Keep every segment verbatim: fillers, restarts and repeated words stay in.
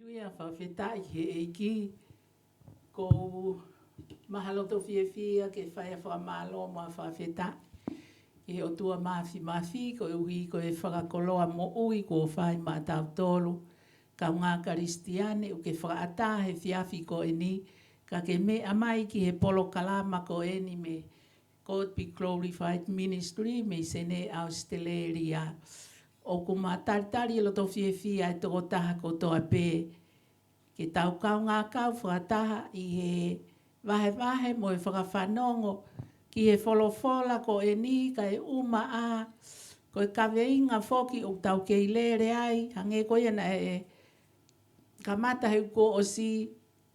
Haleluia, fakafetaʻi he ʻEiki. Ko u maha loto fiefia ke fai ʻa e fakamālō mo e fakafetaʻi ki he ʻOtua Māfimafi, koeʻuhi ko e fakakoloa moʻui kuo fai maʻatautolu kaungā Kalisitiane, ʻoku ke fakaʻatā he efiafi ko eni, ka ke meʻa mai ki he polokalama ko eni mei God Be Glorified Ministry mei Senē, Australia. ʻOku ma talitali loto fiefia e tokotaha kotoa pē ke tau kaungā kau fakataha ʻi he vahevahe mo e fakafanongo ki he folofola ko eni, kae ʻumaʻā ko e kaveinga foki ʻoku tau kei lele ai, hangē ko ia naʻe kamata he kuo ʻosi,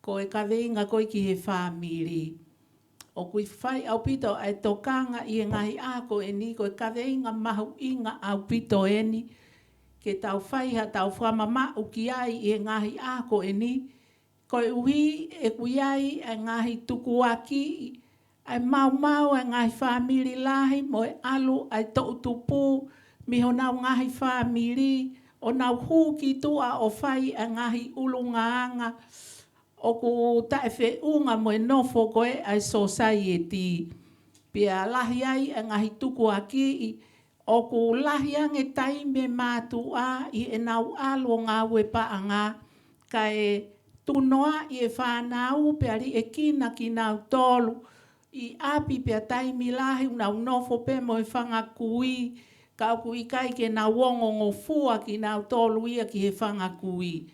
ko e kaveinga ko ē ki he fāmili. ʻOku ʻi fai ʻaupito ʻa e tokanga ʻi he ngaahi ʻaho ko eni, ko e kaveinga mahuʻinga ʻaupito eni ke tau fai haʻatau fakamamaʻu ki ai ʻi he ngaahi ʻaho ko eni, koeʻuhi ʻoku ʻi ai ʻa e ngaahi tukuakiʻi, ʻa e maumau ʻa e ngaahi fāmili lahi mo e ʻalu ʻa e toʻutupu mei honau ngaahi fāmili, ʻo nau hū ki tuʻa ʻo fai ʻa e ngaahi ʻulungaanga ʻoku taʻefeʻunga mo e nofo ko ē ʻa e sōsaieti. Pea lahi ai ʻa e ngaahi tukuakiʻi, ʻoku lahi ange taimi e mātuʻa ʻi heʻenau ʻalu ʻo ngāue paʻanga, kae tuku noaʻi e fānau pea liʻekina kinautolu ʻi ʻapi, pea taimi lahi ʻoku nau nofo pē mo e fanga kui, ka ʻoku ʻikai ke nau ongongofua kinautolu ia ki he fanga kui.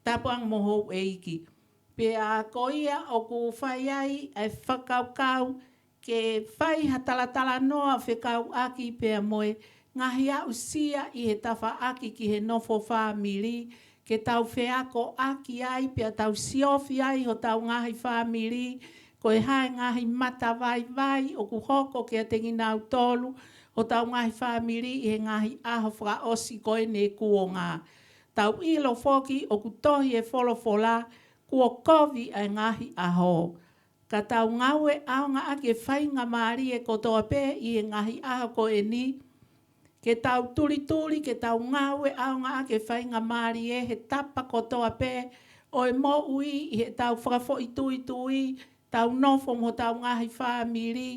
Tapu ange mo houʻeiki. Pea ko ia ʻoku fai ai ʻa e fakakaukau ke fai ha talatalanoa fekauʻaki pea mo e ngaahi aʻusia ʻi he tafaʻaki ki he nofo fāmili, ke tau feakoʻaki ai pea tau siofi ai hotau ngaahi fāmili, ko e hā e ngaahi matavaivai ʻoku hoko kiate kinautolu hotau ngaahi fāmili ʻi he ngaahi ʻaho fakaʻosi ko eni ʻo e kuonga. Tau ʻilo foki ʻoku tohi e folofola, kuo kovi ʻa e ngaahi ʻaho. Ka tau ngāue ʻaonga ʻaki e faingamālie kotoa pē ʻi he ngaahi ʻaho ko eni, ke tau tulituli, ke tau ngāue ʻaonga ʻaki e faingamālie he tapa kotoa pē ʻo e moʻui, ʻi heʻetau fakafoʻituitui, tau nofo mo hotau ngaahi fāmili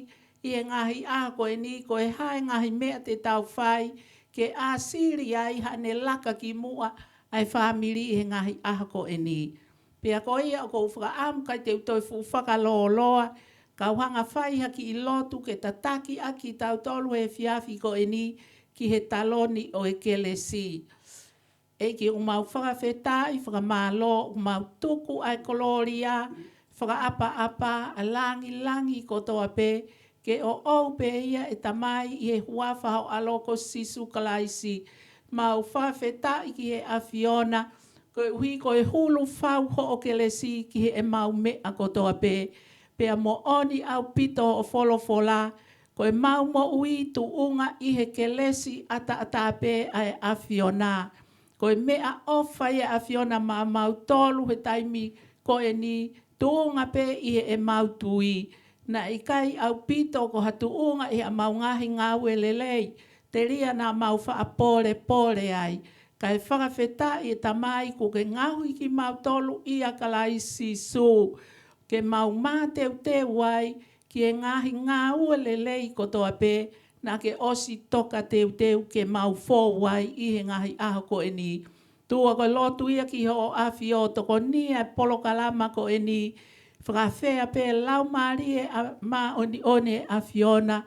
ʻi he ngaahi ʻaho ko eni, ko e hā e ngaahi meʻa te tau fai ke ʻāsili ai haʻane laka ki muʻa ʻa e fāmili ʻi he ngaahi ʻaho ko eni. Pea ko ia ʻoku ou fakaʻamu kae te u toe fuʻu fakalōloa, kau hanga fai ha kiʻi lotu ke tataki ʻaki kitautolu he efiafi ko eni ki he taloni ʻo e kelesi. ʻEiki, ʻoku mau fakafetaʻi, fakamālō, ʻoku mau tuku ʻa e kolōlia, fakaʻapaʻapa, ʻa e langilangi kotoa pē ke ʻoʻou pē ia, ʻe Tamai, ʻi he huafa ho ʻAlo ko Sīsū Kalaisi. Mau fakafetaʻi ki he ʻAfiona, koeʻuhi ko e hulu fau hoʻo kelesi ki heʻemau meʻa kotoa pē. Pea moʻoni ʻaupito hoʻo folofola, ko ʻemau moʻui tuʻunga ʻi he kelesi ʻataʻatā pē ʻa e ʻAfiona. Ko e meʻaʻofa ia ʻa e ʻAfiona maʻamautolu he taimi ko eni, tuʻunga pē ʻi heʻemau tui. Naʻe ʻikai ʻaupito ko ha tuʻunga ʻi haʻamau ngaahi ngāue lelei, telia naʻa mau faʻa pōlepole ai. Kae fakafetaʻi ʻe Tamai kuo ke ngaohi kimautolu ʻia Kalaisi Sīsū, ke mau mateuteu ai ki he ngaahi ngāue lelei kotoa pē naʻa ke ʻosi tokateuteu ke mau fou ai ʻi he ngaahi ʻaho ko eni. Tuku ko e lotu ia ki hoʻo ʻAfio, tokonia e polokalama ko eni, fakaafeʻi pē Laumālie ʻa e māʻoniʻoni ʻa e ʻAfiona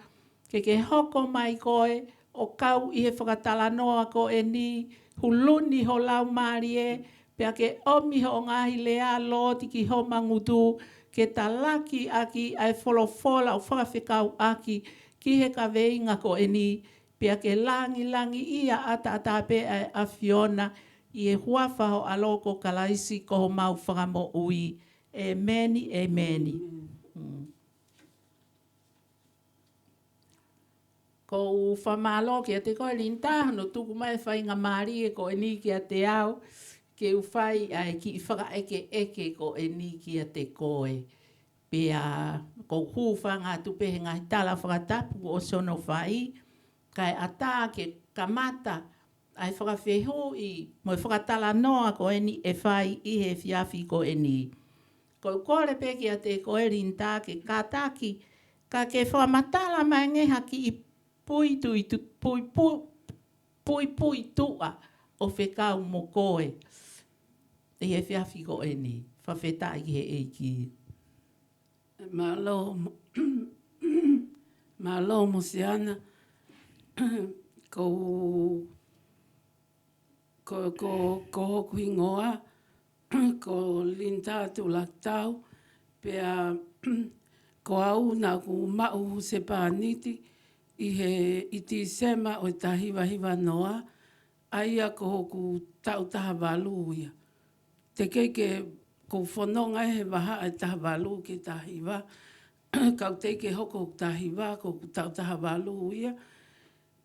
ke ke hoko mai koe ʻo kau ʻi he fakatalanoa ko eni, huluni ho Laumālie, pea ke ʻomi hoʻo ngaahi lea loti ki homa ngutu, ke talaki ʻaki ʻa e folofola ʻo fakafekauʻaki ki he kaveinga ko eni, pea ke langilangiʻia ʻataʻatā pē ʻa e ʻAfiona, ʻi he huafa ho ʻAlo ko Kalaisi ko homau Fakamoʻui. ʻEmeni, ʻemeni. Mm. ʻOku ou fakamālō kiate koe, Linda, hono tuku mai e faingamālie ko eni kiate au, ke u fai ʻa e kiʻi fakaʻekeʻeke ko eni kiate koe. Pea ʻoku ou hūfanga atu pē he ngaahi tala fakatapu kuo ʻosi hono fai, kae ʻatā ke kamata ʻa e fakafehuʻi mo e fakatalanoa ko eni ʻe fai ʻi he efiafi ko eni. Ko u kole pē kiate koe Linda ke kātaki, ka ke fakamatala mai ange ha kiʻi pui tui tu-, pui pu-, pui pui tuʻa ʻo fekau mo koe ʻi he efiafi ko eni. Fakafetaʻi ki he ʻEiki. Mālō mo-, mālō Mosiana, ko, ko, ko, ko hoku hingoa, ko Linda Tulakitau, pea ko au naʻa ku maʻu husepāniti ʻi he, ʻi Tīsema ʻo e taha hiva hiva noa, ʻa ia ko hoku taʻu taha valu ia. Teʻeki ke, ko u fononga he vahaʻa ʻe taha valu ki he taha hiva, ka u teʻeki ke hoko hoku taha hiva, ko hoku taʻu taha valu ia.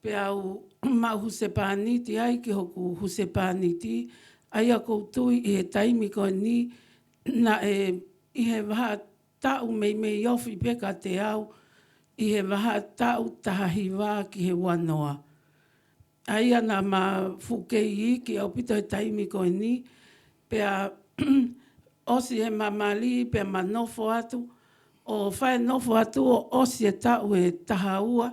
Pea u maʻu husepāniti ai ki hoku husepāniti, ʻa ia ko u tui ʻi he taimi ko eni naʻe ʻi he vahaʻa taʻu meimei ofi pē kiate au ʻi he vahaʻa taʻu taha hiva ki he ua noa. ʻA ia naʻa ma fuʻu kei iiki ʻaupito he taimi ko eni, pea ʻosi ʻema mali, pea ma nofo atu, ʻo fai nofo atu ʻo ʻosi e taʻu ʻe taha ua,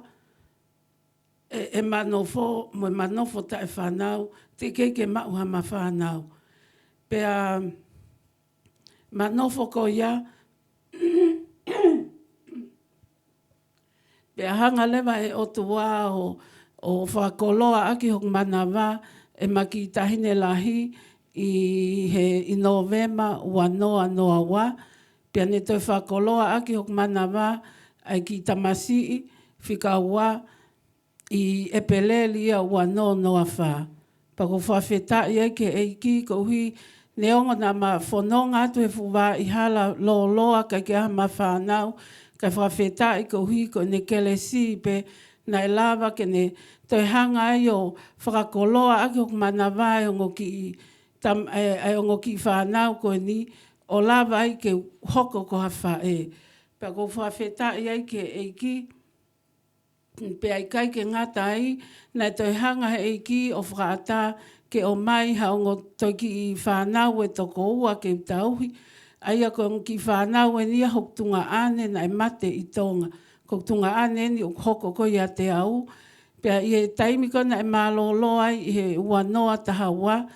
ʻe, ʻema nofo, mo ʻema nofo taʻefānau, teʻeki ke maʻu hama fānau. Pea ma nofo ko ia, pea hanga leva ʻe he ʻOtua ʻo, ʻo fakakoloa ʻaki hoku manava ʻema kiʻi taʻahine lahi ʻi he, ʻi Nōvema ua noa noa ua. Pea ne toe fakakoloa ʻaki hoku manava ʻa e kiʻi tamasiʻi fika ua ʻi ʻEpeleli ia ua noa noa fā. Pea ko u fakafetaʻi ai ki he ʻEiki koeʻuhi neongo naʻa ma fononga atu he fuʻu vā ʻi hala lōloa kae ʻikai ke ʻi ai hama fānau, kae fakafetaʻi koeʻuhi ko ʻene kelesi pē naʻe lava ke ne toe hanga ai ʻo fakakoloa ʻaki hoku manava ʻa e ongo kiʻi tam-, ʻa e, ʻa e ongo kiʻi fānau ko eni ʻo lava ai ke hoko ko ha faʻē. Pea ko u fakafetaʻi ai ki he ʻEiki, pea ʻikai ke ngata ai, naʻe toe hanga he ʻEiki ʻo fakaʻatā ke ʻomai ha ongo toe kiʻi fānau ʻe toko ua ke u tauhi. ʻA ia ko e ongo kiʻi fānau eni ia hoku tuongaʻane naʻe mate ʻi Tonga. Ko hoku tuongaʻane eni ʻoku hoko ko ia ʻiate au. Pea ʻi he taimi ko ē naʻe mālōlō ai ʻi he ua noa taha ua,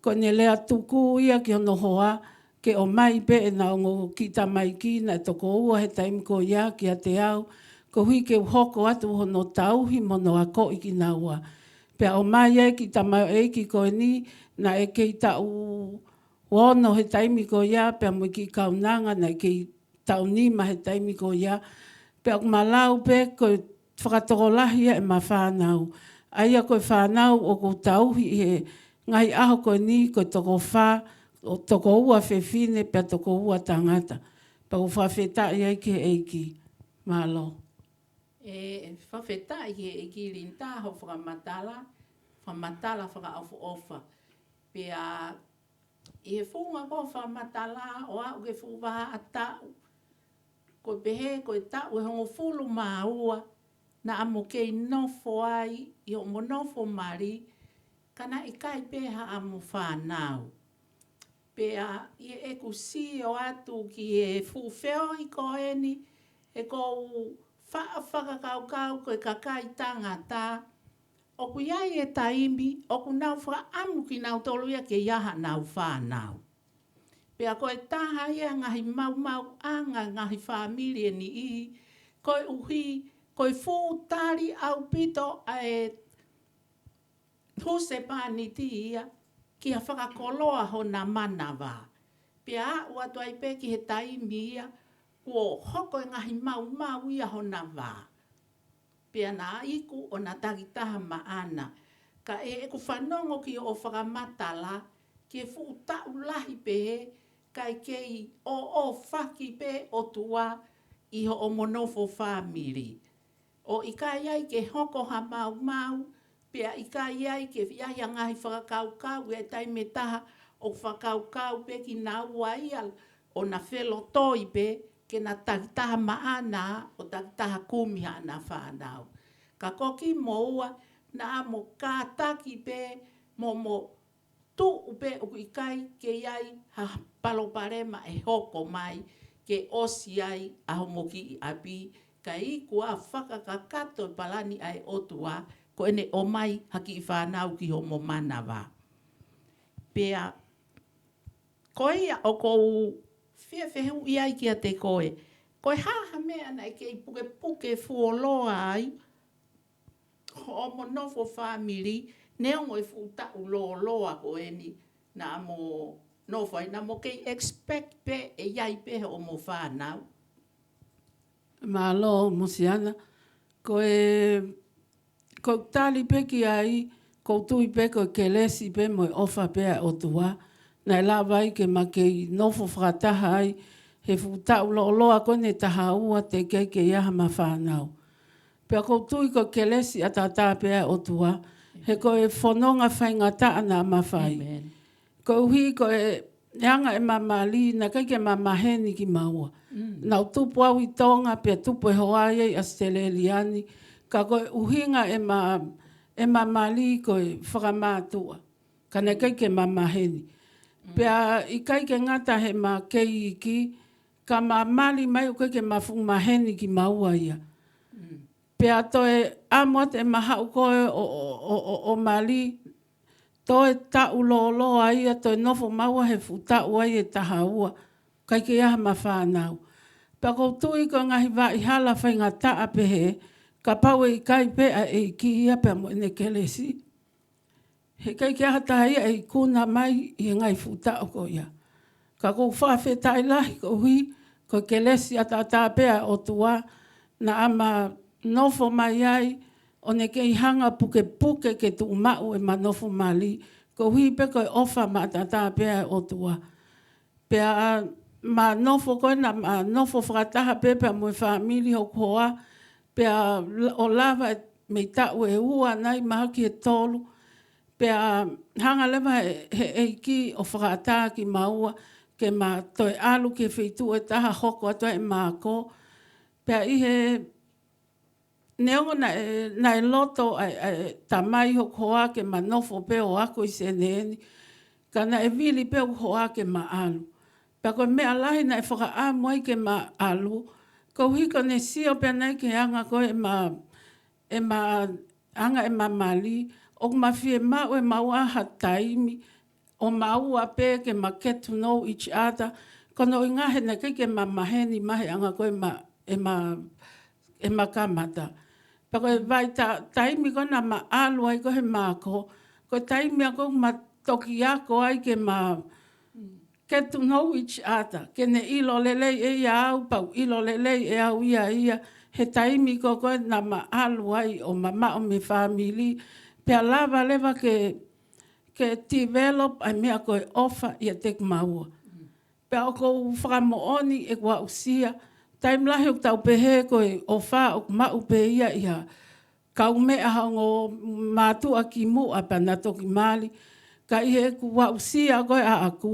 ko ʻene lea tuku ia ki hono hoa, ke ʻomai pē ʻena ongo kiʻi tamaiki naʻe toko ua he taimi ko ia kiate au, koeʻuhi ke u hoko atu hono tauhi mo hono akoʻi kinaua. Pea ʻomai ai kiʻi tamaioʻeiki ko eni naʻe kei taʻu ono he taimi ko ia, pea mo e kiʻi kaunanga naʻe kei taʻu nima he taimi ko ia. Pea ʻoku ma lau pē ko e fakatokolahi ia ʻema fānau. ʻA ia ko e fānau ʻoku ou tauhi ʻi he ngaahi ʻaho ko eni ko e toko fā, ʻo toko ua fefine pea toko ua tangata. Pea u fakafetaʻi ai ki he ʻEiki. Mālō. ʻE, fakafetaʻi ki he ʻEiki Linda hoʻo fakamatala, fakamatala fakaʻofoʻofa. Pea ʻi he funga ko ē fakamatala ʻo aʻu ki he fuʻu vahaʻa taʻu, ko e pehē ko e taʻu ʻe hongofulu mā ua naʻa mo kei nofo ai ʻi hoʻomo nofo mali, ka naʻe ʻikai pē haʻamo fānau. Pea ʻi heʻeku sio atu ki he fuʻu feohi ko eni, ʻoku ou faʻa fakakaukau ko e kakai tangata, ʻoku ʻi ai e taimi ʻoku nau fakaʻamu kinautolu ia ke ʻi ai haʻanau fānau. Pea ko e taha ia e ngaahi maumauʻanga e ngaahi fāmili ʻe niʻihi, koeʻuhi ko e fuʻu tali ʻaupito ʻa e husepāniti ia ki ha fakakoloa hona manava. Pea aʻu atu ai pē ki he taimi ia kuo hoko e ngaahi maumau ia hona vā. Pea na iku ʻo na takitaha maʻana. Ka ʻi heʻeku fanongo ki hoʻo fakamatala, ki he fuʻu taʻu lahi pehē, kae kei ʻoʻofaki pē ʻOtua ʻi hoʻomo nofo fāmili. ʻO ʻikai ai ke hoko ha maumau, pea ʻikai ai ke ʻi ai ha ngaahi fakakaukau, ʻi he taimi ʻe taha ʻoku fakakaukau pē kinaua ia ʻo na felotoi pē ke na takitaha maʻana ʻo takitaha kumi haʻana fānau. Ka ko kimoua, naʻa mo kātaki pē mo mo tuʻu pē ʻoku ʻikai ke ʻi ai ha palopalema ʻe hoko mai ke ʻosi ai ʻa homo kiʻi ʻapi, kae ʻikai ke fakakakato e palani ʻa e ʻOtua, ko ʻene ʻomai ha kiʻi fānau ki homo manava. Pea ko ia ʻoku ou fie fehuʻi ai kiate koe, ko e hā ha meʻa naʻe kei pukepuke fuoloa ai hoʻomo nofo fāmili, neongo e fuʻu taʻu lōloa ko eni naʻa mo nofo ai, naʻa mo kei expect pē ʻe ʻi ai pē hoʻomo fānau? Mālō Mosiana, ko e, ko e tali pē ki ai, ʻoku ou tui pē ko e kelesi pē mo e ʻofa pē ʻa e ʻOtua. Naʻe lava ai ke ma kei nofo fakataha ai he fuʻu taʻu lōloa ko eni ʻe taha ua teʻeki ai ke ʻi ai hama fānau. Pea ʻoku ou tui ko e kelesi ʻataʻatā pē ʻa e ʻOtua, he ko e fononga faingataʻa naʻa ma fai. Amen. Koeʻuhi ko e, e anga ʻema mali, naʻe ʻikai ke ma maheni kimaua. Mm. Naʻa ku tupu au ʻi Tonga, pea tupu e hoa ia ʻi ʻAositelēlia ni, ka ko e ʻuhinga ʻema, ʻema mali ko e fakamātuʻa. Ka naʻe ʻikai ke ma maheni. Mm. Pea ʻikai ke ngata heʻema kei iiki, ka ma mali mai ʻoku ʻikai ke ma fuʻu maheni kimaua ia. Mm. Pea toe ʻamu atu ʻema haʻu ko ē ʻo, ʻo, ʻo, ʻo, ʻo mali, toe taʻu lōloa ia, toe nofo maua he fuʻu taʻu ai ʻe taha ua, ʻikai ke ʻi ai hama fānau. Pea ʻoku ou tui ko e ngaahi vaʻa hala faingataʻa pehē, kapau ʻe ʻikai pē ʻa e ʻEiki ia pea mo ʻene kelesi, he ʻikai ke ʻi ai ha taha ia ʻe ikuna mai ʻi he ngaahi fuʻu taʻu ko ia. Ka ʻoku ou fakafetaʻi lahi koeʻuhi ko e kelesi ʻataʻatā pē ʻa e ʻOtua naʻa ma nofo mai ai, ʻo ne kei hanga pukepuke ke tuʻumaʻu ʻema nofo mali, koeʻuhi pē ko e ʻofa maʻataʻatā pē ʻa e ʻOtua. Pea ma nofo ko ē naʻa ma nofo fakataha pē pea mo e fāmili hoku hoa, pea la-, ʻo lava e mei taʻu ʻe ua nai mahalo ki he tolu, pea hanga leva he, he ʻEiki ʻo fakaʻatā kimaua ke ma toe ʻalu ki he feituʻu ʻe taha hoko atu ai ʻema ako. Pea ʻi he neongo naʻe, naʻe loto ʻa e, ʻa e tamai hoku hoa ke ma nofo pē ʻo ako ʻi Senē ni, ka naʻe vili pē hoku hoa ke ma ʻalu. Pea ko e meʻa lahi naʻe fakaʻamu ai ke ma ʻalu, koeʻuhi ko ʻene sio pē ʻaʻana ki he anga ko ē ʻema, ʻema anga ʻema mali, ʻoku ma fiemaʻu ʻe maua ha taimi ʻo maua pē ke ma get to know each other, ko hono ʻuhinga he naʻe ʻikai ke ma maheni mai he anga ko ē ʻema, ʻema, ʻema kamata. Pea ko e vaʻa ta-, taimi ko ē naʻa ma ʻalu ai ko ē he ma ako, ko e taimi ia ko ē ʻoku ma toki ako ai ke ma get to know each other, ke ne ʻilo lelei ʻe ia au, pea u ʻilo lelei ʻe au ia ia, he taimi ko ē ko ē naʻa ma ʻalu ai ʻo mamaʻo mei he fāmili, pea lava leva ke, ke develop ʻa e meʻa ko e ʻofa ʻiate kimaua. Pea ʻoku ou fakamoʻoni ʻeku aʻusia, taimi lahi ʻoku tau pehē ko e ʻofa ʻoku maʻu pē ia ʻi ha kaumeʻa ha ongo mātuʻa kimuʻa pea na toki mali. Ka ʻi heʻeku aʻusia ko ē ʻaʻaku,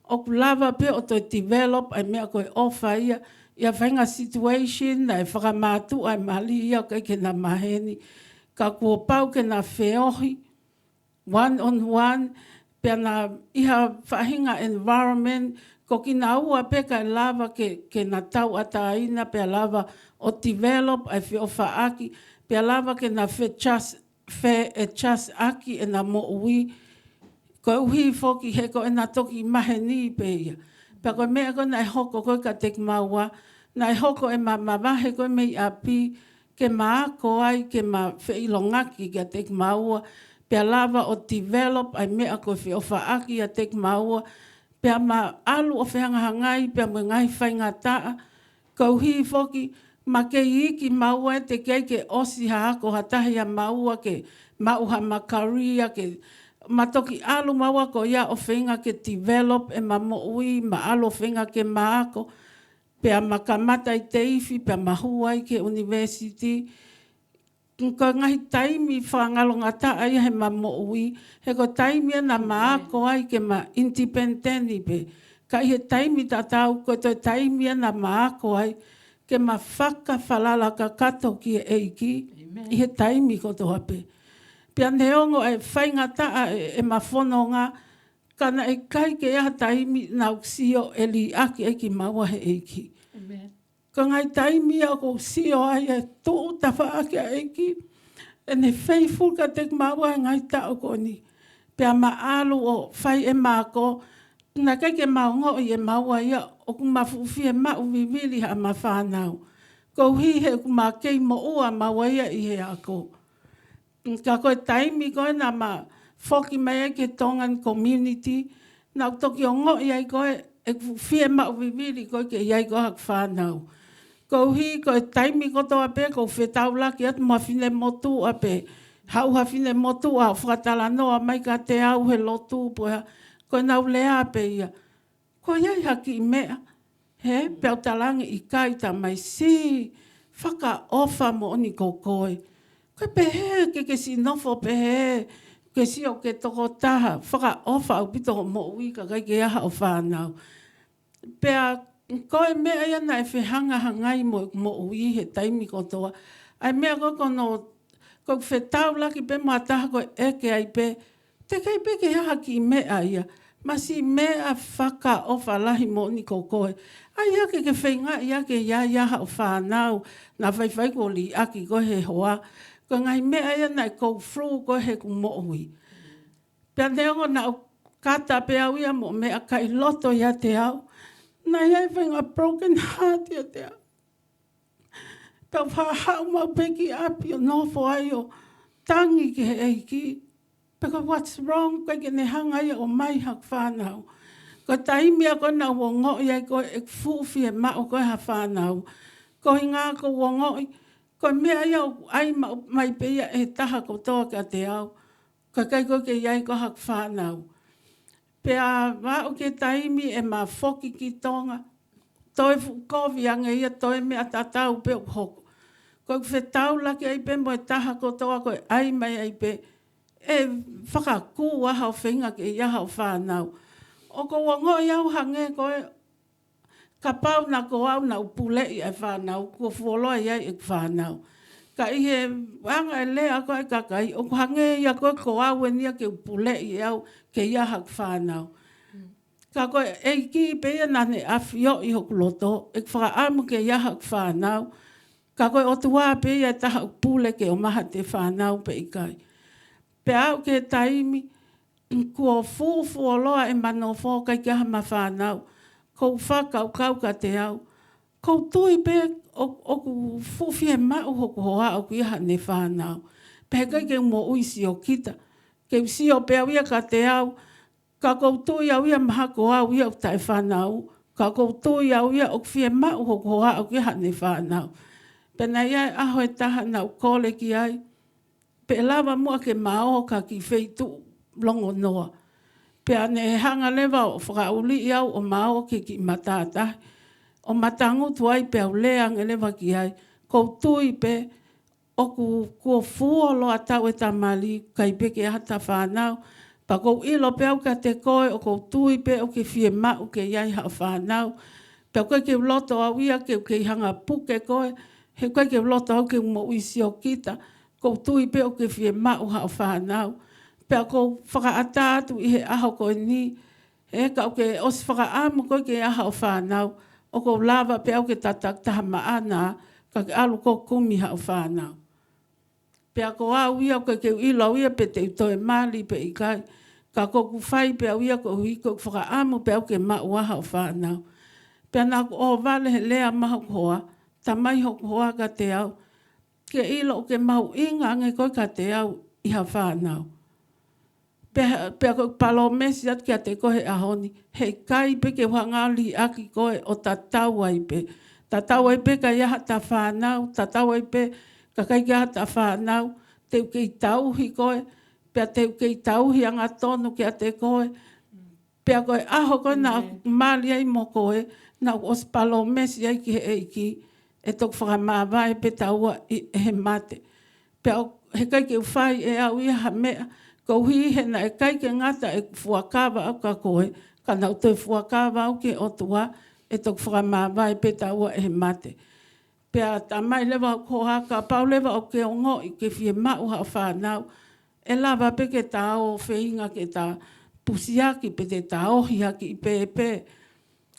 ʻoku lava pē ʻo toe develop ʻa e meʻa ko e ʻofa ia, ʻi ha faʻahinga situation naʻe fakamātuʻa e mali ia ʻoku ʻikai ke na maheni. Ka kuo pau ke na feohi, one on one, pea na ʻi ha faʻahinga environment, ko kinaua pē kae lava ke, ke na tauʻatāina, pea lava ʻo develop ʻa e feʻofaʻaki, pea lava ke na fe-trust, fe-adjust ʻaki ʻena moʻui, koeʻuhi foki he ko ʻena toki maheni pē ia. Pea ko e meʻa ko ē naʻe hoko ko ē kiate kimaua, naʻe hoko ʻema mavahe ko ē mei ʻapi, ke ma ako ai, ke ma feʻilongaki kiate kimaua, pea lava ʻo develop ʻa e meʻa ko e feʻofaʻaki ʻiate kimaua, pea ma ʻalu ʻo fehangahangai pea mo e ngaahi faingataʻa, koeʻuhi foki ma kei iiki maua ʻe teʻeki ai ke ʻosi ha ako ha taha ia maua ke maʻu hama career, ke ma toki ʻalu maua ko ia ʻo feinga ke develop ʻema moʻui, ma ʻalu ʻo feinga ke ma ako, pea ma kamata ʻi TAFE, pea ma hū ai ki he university. Ko e ngaahi taimi fakangalongataʻa ia heʻema moʻui, he ko e taimi ia naʻa ma ako ai ke ma independent pē. Ka ʻi he taimi tatau, ko e toe taimi ia naʻa ma ako ai ke ma fakafalala kakato ki he ʻEiki, ʻi he taimi kotoa pē. Pea neongo e faingataʻa e, e mafononga, ka naʻe ʻikai ke ʻi ai ha taimi naʻa ku sio ʻe liʻaki ai kimaua he ʻEiki. Ko e ngaahi taimi ia ʻoku ou sio ai e tuʻu tafaʻaki ʻa e ʻEiki, ʻene faithful kiate kimaua he ngaahi taʻu ko eni. Pea ma ʻalu ʻo fai ʻema ako, naʻe ʻikai ke ma ongoʻi ʻe maua ia ʻoku ma fuʻu fiemaʻu vivili haʻama fānau. Koeʻuhi he ʻoku ma kei moʻua maua ia ʻi he ako. Ka ko e taimi ko ē naʻa ma foki mai ai ki he Tongan community, naʻa ku toki ongoʻi ai ko ē ʻeku fiemaʻu vivili ko ē ke ʻi ai ko ē haku fānau. Koeʻuhi ko e taimi kotoa pē ʻoku ou fetaulaki atu mo ha finemotuʻa pē, haʻu ha finemotuʻa ʻo fakatalanoa mai kiate au he lotu pe ko e hā, ko ʻenau lea pē ia. Ko ia ʻi ha kiʻi meʻa, he, pea u talaange ʻikai, Tamai, siʻi fakaʻofa moʻoni ko koe. Ko e pehē ke ke siʻi nofo pehē, ke sio ke tokotaha, fakaʻofa ʻaupito hoʻo moʻui ka ʻikai ke ʻi ai haʻo fānau. Pea ko e meʻa ia naʻe fehangahangai mo ʻeku moʻui he taimi kotoa. ʻA e meʻa ko ē ko hono, ko ʻeku fetaulaki pē mo ha taha ko e ʻeke ai pē, teʻeki ai pē ke ʻi ai ha kiʻi meʻa ia. Ma siʻi meʻa fakaʻofa lahi moʻoni ko koe. ʻAi ia ke ke feingaʻi ia ke ʻi ai ia haʻo fānau, naʻa faifai kuo liʻaki koe he hoa. Ko e ngaahi meʻa ia naʻe go through ko ē heʻeku moʻui. Pea neongo naʻa ku kata pē au ia mo e meʻa ka ʻi loto ʻiate au, naʻe ʻi ai e faʻahinga broken heart ʻiate au. Pea u faʻa haʻu maʻu pē ki ʻapi ʻo nofo ai ʻo tangi ki he ʻEiki. Pea ko e what's wrong, ʻikai ke ne hanga ia ʻo ʻomai haku fānau. Ko e taimi ia ko ē naʻa ku ongoʻi ai ko ē ʻeku fuʻu fiemaʻu ko ē ha fānau. Ko e ʻuhinga ʻoku ou ongoʻi, ko e meʻa ia ʻoku ʻai maʻu mai pē ia ʻe he taha kotoa kiate au. Ka ʻikai ko ē ke ʻi ai ko ē haku fānau. Pea aʻu ki he taimi ʻema foki ki Tonga, toe fuʻu kovi ange ia, toe meʻa tatau pē ʻoku hoko. Ko ʻeku fetaulaki ai pē mo e taha kotoa ko ē ʻai mai ai pē, ʻe fakakū ā haʻo feinga ke ʻi ai haʻo fānau. ʻOku ou ongoʻi au hangē ko e, kapau naʻa ko au naʻa ku puleʻi ʻa e fānau, kuo fuoloa ʻi ai ʻeku fānau. Ka ʻi he anga e lea ko ē ʻa e kakai, ʻoku hangē ia ko ē ko au eni ia ke u puleʻi ʻe au ke ʻi ai haku fānau. Ka ko e ʻEiki pē ia naʻa ne ʻafioʻi hoku loto, ʻeku fakaʻamu ke ʻi ai haku fānau. Ka ko e ʻOtua pē ia ʻe taha ʻoku pule ke ʻomai haʻate fānau pe ʻikai. Pea aʻu ki he taimi, kuo fuʻu fuoloa ʻema nofo ʻikai ke ʻi ai haʻama fānau. ʻOku ou fakakaukau kiate au, ʻoku ou tui pē ʻo, ʻoku fuʻu fiemaʻu hoku hoa ʻoku ʻi ai haʻane fānau. Pea he ʻikai ke u moʻui siokita. Ke u sio pē au ia kiate au, ka ʻoku ou tui au ia mahalo ko au ia ʻoku taʻefānau. Ka ʻoku ou tui au ia ʻoku fiemaʻu hoku hoa ʻoku ʻi ai haʻane fānau. Pea naʻe ʻi ai e ʻaho ʻe taha naʻa ku kole ki ai, pe ʻe lava muʻa ke ma ō ki ha kiʻi feituʻu longonoa. Pea ne hanga leva ʻo fakaʻuliʻi au ʻo ma ō ki he kiʻi matātahi, ʻo ma tangutu ai pea u lea ange leva ki ai, ʻoku ou tui pē ʻoku, kuo fuoloa tau e tamali, ʻikai pē ke ʻi ai hata fānau. Pea ʻoku ou ʻilo pē au kiate koe, ʻoku ou tui pē ʻoku ke fiemaʻu ke ʻi ai haʻo fānau. Pea ʻoku ʻikai ke u loto au ia ke u kei hanga puke koe, he ʻikai ke u loto au ke u moʻui siokita. ʻOku ou tui pē ʻoku ke fiemaʻu haʻo fānau. Pea ʻoku ou fakaʻatā atu ʻi he ʻaho ko eni, he ka ʻoku ke ʻosi fakaʻamu koe ke ʻi ai haʻo fānau, ʻoku ou lava pē au ke tataki taha maʻana, ka ke ʻalu koe ʻo kumi haʻo fānau. Pea ko au ia ʻoku ʻikai ke u ʻilo au ia pe te u toe mali pe ʻikai. Ka ʻoku ou fai pē au ia koeʻuhi ko ʻeku fakaʻamu pē au ke maʻu ā haʻo fānau. Pea naʻa ku ʻohovale he lea maʻa hoku hoa, tamai hoku hoa kiate au, ke ʻilo ʻoku ke mahuʻinga ange koe kiate au ʻi ha fānau. Pea, pea ʻoku ou palōmesi atu kiate koe he ʻaho ni, he ʻikai pē ke u hanga ʻo liʻaki koe ʻo tatau ai pē. Tatau ai pē ka ʻi ai hata fānau, tatau ai pē ka ʻikai ke ʻi ai hata fānau, te u kei tauhi koe, pea te u kei tauhi angatonu kiate koe. Pea ko e ʻaho ko ē naʻa ku mali ai mo koe, naʻa ku ʻosi palōmesi ai ki he ʻEiki, ʻe toki fakamāvae pē taua ʻi, ʻe he mate. Pea ʻoku, he ʻikai ke u fai ʻe au ia ha meʻa, koeʻuhi he naʻe ʻikai ke ngata ʻeku fuakava au kia koe, ka naʻa ku toe fuakava au ki he ʻOtua, ʻe toki fakamāvae pē taua ʻe he mate. Pea talamai leva hoku hoa, kapau leva ʻoku ke ongoʻi ʻoku ke fiemaʻu haʻo fānau, ʻe lava pē ke ta ō feinga ke ta pusiaki pe te ta ohi hake ʻi pēpē.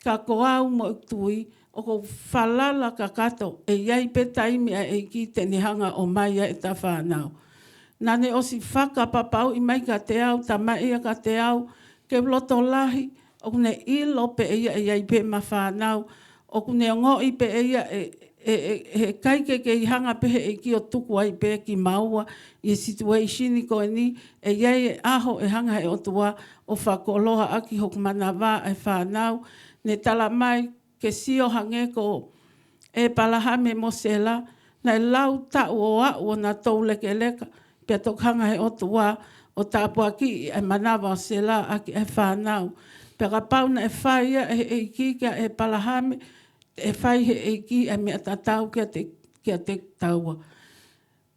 Ka ko au mo e tui, ʻoku ou falala kakato, ʻe ʻi ai pē taimi ʻa e ʻEiki te ne hanga ʻo ʻomai ai ʻeta fānau. Naʻa ne ʻosi fakapapauʻi mai kiate au, talamai ia kiate au, ke u loto lahi, ʻoku ne ʻilo pē ʻe ia ʻe ʻi ai pē ʻema fānau, ʻoku ne ongoʻi pē ʻe ia ʻe, ʻe, ʻe, ʻe ʻikai ke kei hanga pē he ʻEiki ʻo tuku ai pē kimaua ʻi he situation ko eni, ʻe ʻi ai e ʻaho ʻe hanga he ʻOtua ʻo fakakoloa ʻaki hoku manava ʻa e fānau. Ne talamai ke sio hangē ko ʻEpalahame mo Sela, naʻe lau taʻu ʻo aʻu ʻo nautolu lekeleka, pea toki hanga he ʻOtua ʻo tāpuakiʻi ʻa e manava ʻo Sela ʻaki ʻa e fānau. Pea kapau naʻe fai ia ʻe he ʻEiki kia ʻEpalahame, ʻe fai he ʻEiki ʻa e meʻa tatau kiate, kiate taua.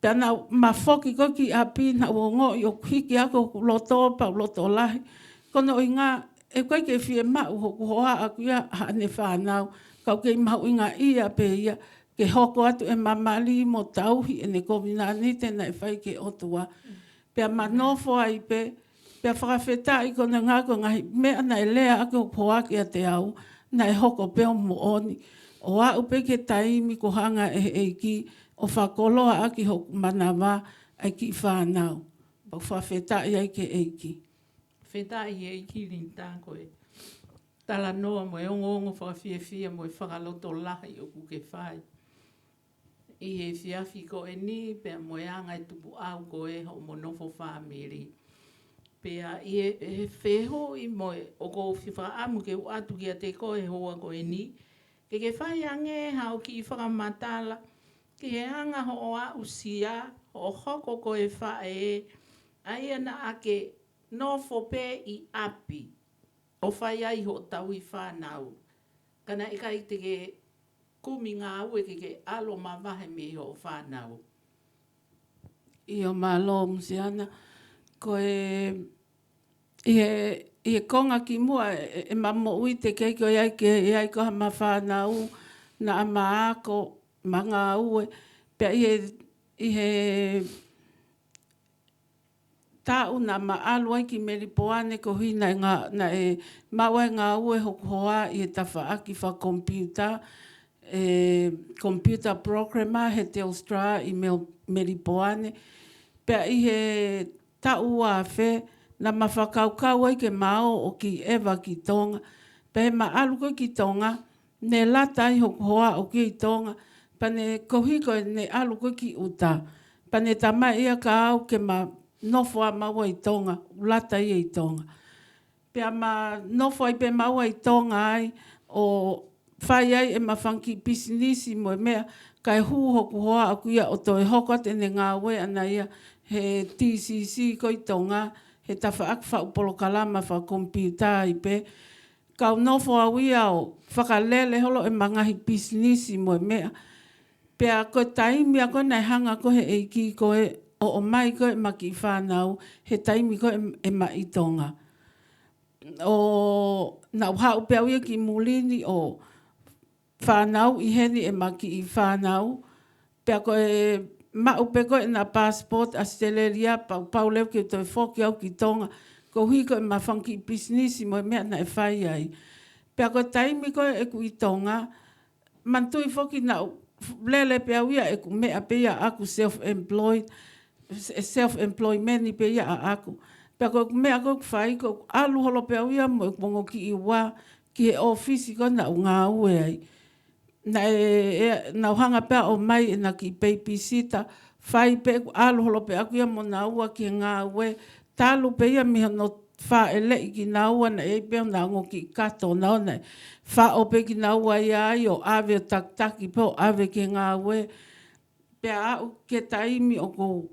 Pea naʻa ma foki ko ē ki ʻapi, naʻa ku ongoʻi ʻoku hiki hake hoku loto, pea u loto lahi. Ko hono ʻuhinga, ʻe ʻikai ke fiemaʻu hoku hoa ʻaku ia haʻane fānau, ka ʻoku kei mahuʻingaʻia pē ia, ke hoko atu ʻema mali mo tauhi ʻene kovinānite naʻe fai ki he ʻOtua. Pea ma nofo ai pē, pea fakafetaʻi ko hono ʻuhinga ko e ngaahi meʻa naʻe lea ʻaki hoku hoa kiate au, naʻe hoko pē ʻo moʻoni. ʻO aʻu pē ki he taimi kuo hanga ʻe he ʻEiki ʻo fakakoloa ʻaki hoku manava ʻa e kiʻi fānau. Pea u fakafetaʻi ai ki he ʻEiki. Fakafetaʻi ʻEiki Linda ko e talanoa mo e ongoongo fakafiefia mo e fakalotolahi ʻoku ke fai ʻi he efiafi ko eni, pea mo e anga e tupuʻau ko ē hoʻomo nofo fāmili. Pea ʻi he, he fehuʻi mo e ʻoku ou fakaʻamu ke u ʻatu kiate koe he houa ko eni, ke ke fai ange haʻo kiʻi fakamatala ki he anga hoʻo aʻusia, hoʻo hoko ko e faʻē, ʻa ia naʻa ke nofo pē ʻi ʻapi ʻo fai ai hoʻo tauhi fānau. Ka naʻe ʻikai te ke kumi ngāue ke ke ʻalu ʻo mavahe mei hoʻo fānau. ʻIo mālō Musiana, ko e, ʻi he, ʻi he konga kimuʻa ʻe, ʻe, ʻema moʻui teʻeki ai ke ʻi ai ke, ʻi ai ko haʻama fānau, naʻa ma ako, ma ngāue, pea ʻi he, ʻi he taʻu naʻa ma ʻalu ai ki Melipoane koeʻuhi naʻe ngā-, naʻe maʻu ai e ngāue hoku hoa ʻi he tafaʻaki fakakomipiuta, e computer programmer he Telstra ʻi Mel-, Melipoane. Pea ʻi he taʻu ua afe, naʻa ma fakakaukau ai ke ma ō ʻo kiʻi ʻeva ki Tonga. Pea heʻema ʻalu ko ē ki Tonga, ne lata ai hoku hoa ʻo ʻi Tonga, pea ne koeʻuhi ko ʻene ʻalu ko ē ki ʻuta. Pea ne talamai ia kia au ke ma nofo ā maua ʻi Tonga, ʻo lata ia ʻi Tonga. Pea ma nofo ai pē maua ʻi Tonga ai, ʻo fai ai ʻema fanga kiʻi pisinisi mo e meʻa, kae hū hoku hoa ʻaku ia ʻo toe hoko atu ʻene ngāue ʻana ia he T C C ko ē ʻi Tonga, he tafaʻaki faʻu polokalama fakakomipiuta ai pē. Kau nofo au ia ʻo fakalele holo ʻema ngaahi pisinisi mo e meʻa. Pea ko e taimi ʻa ko ē naʻe hanga ko ē he ʻEiki ko ē ʻo ʻomai ko ē ʻema kiʻi fānau, he taimi ko ē ʻe, ʻema ʻi Tonga. ʻO naʻa ku haʻu pē au ia ki muli ni ʻo fānau ʻi heni ʻema kiʻi fānau. Pea ko e maʻu pē ko ē ʻena passport ʻAositelēlia, pea u pau leva ke toe foki au ki Tonga, koeʻuhi ko ʻema fanga kiʻi pisinisi mo e meʻa naʻe fai ai. Pea ko e taimi ko ē ʻeku ʻi Tonga, manatuʻi foki naʻa ku lele pē au ia ʻeku meʻa pē ia ʻaku self-employed, self-employment pē ia ʻaʻaku. Pea ko ʻeku meʻa ko ē ʻoku fai, ko ʻeku ʻalu holo pē au ia mo ʻeku ongo kiʻi ua ki he ʻōfisi ko ē naʻa ku ngāue ai. Naʻe, ʻe, naʻa ku hanga pē ʻo ʻomai ʻena kiʻi babysitter, fai pē ʻeku ʻalu holo pē ʻaku ia mo naua ki he ngāue, talu pē ia mei hono fāʻeleʻi kinaua naʻe ʻi ai pē hona ongo kiʻi kato naʻa ne faʻo pē kinaua ia ai ʻo ʻave ʻo takitaki pē ʻo ʻave ki he ngāue. Pea aʻu ki he taimi ʻoku ou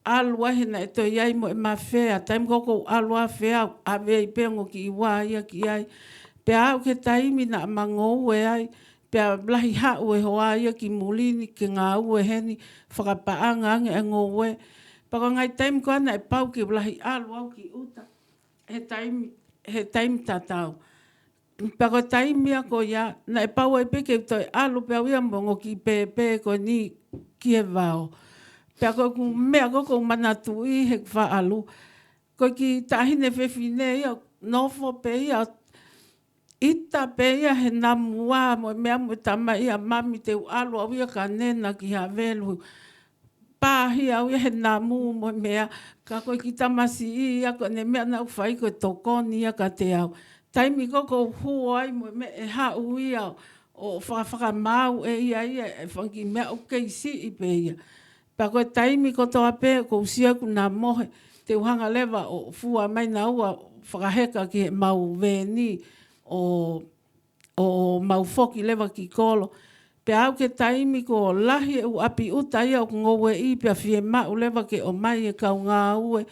ʻalu ai he naʻe toe ʻi ai mo ʻema fea, taimi ko ē ʻoku ou ʻalu ʻo fea, ʻave ai pē ongo kiʻi ua ia ki ai. Pea aʻu ki he taimi naʻa ma ngoue ai, pea lahi haʻu e hoa ia ki muli ni ke ngāue heni, fakapaʻanga ange e ngoue. Pea ko e ngaahi taimi ko ē naʻe pau ke lahi ʻalu au ki ʻuta he taimi, he taimi tatau. Pea ko e taimi ia ko ia, naʻe pau ai pē ke u toe ʻalu pē au ia mo e ongo kiʻi pēpē ko eni ki he vao. Pea ko ʻeku meʻa ko ē ʻoku ou manatuʻi he ʻeku faʻa ʻalu, ko e kiʻi taʻahine fefine ia, nofo pē ia, ʻita pē ia he namu ā mo e meʻa mo e tamai ia, mami te u ʻalu au ia kia Nena ki Havelu. Pāhia au ia he namu mo e meʻa, ka ko e kiʻi tamasiʻi ia ko ʻene meʻa naʻá ku fai ko e tokoni ia kiate au. Taimi ko ē ʻoku ou hū ai mo e meʻa ʻe haʻu ia ʻo fakafakamaau ʻe ia ia e fanga kiʻi meʻa ʻoku kei siʻi pē ia. Pea ko e taimi kotoa pē ʻoku ou sio ʻoku na mohe, te u hanga leva ʻo fua mai naua fakaheka ki heʻemau veeni ʻo, ʻo mau foki leva ki kolo. Pea aʻu ki he taimi kuo lahi e ʻū ʻapi ʻuta ia ʻoku ngoueʻi pea fiemaʻu leva ke ʻomai e kau ngāue.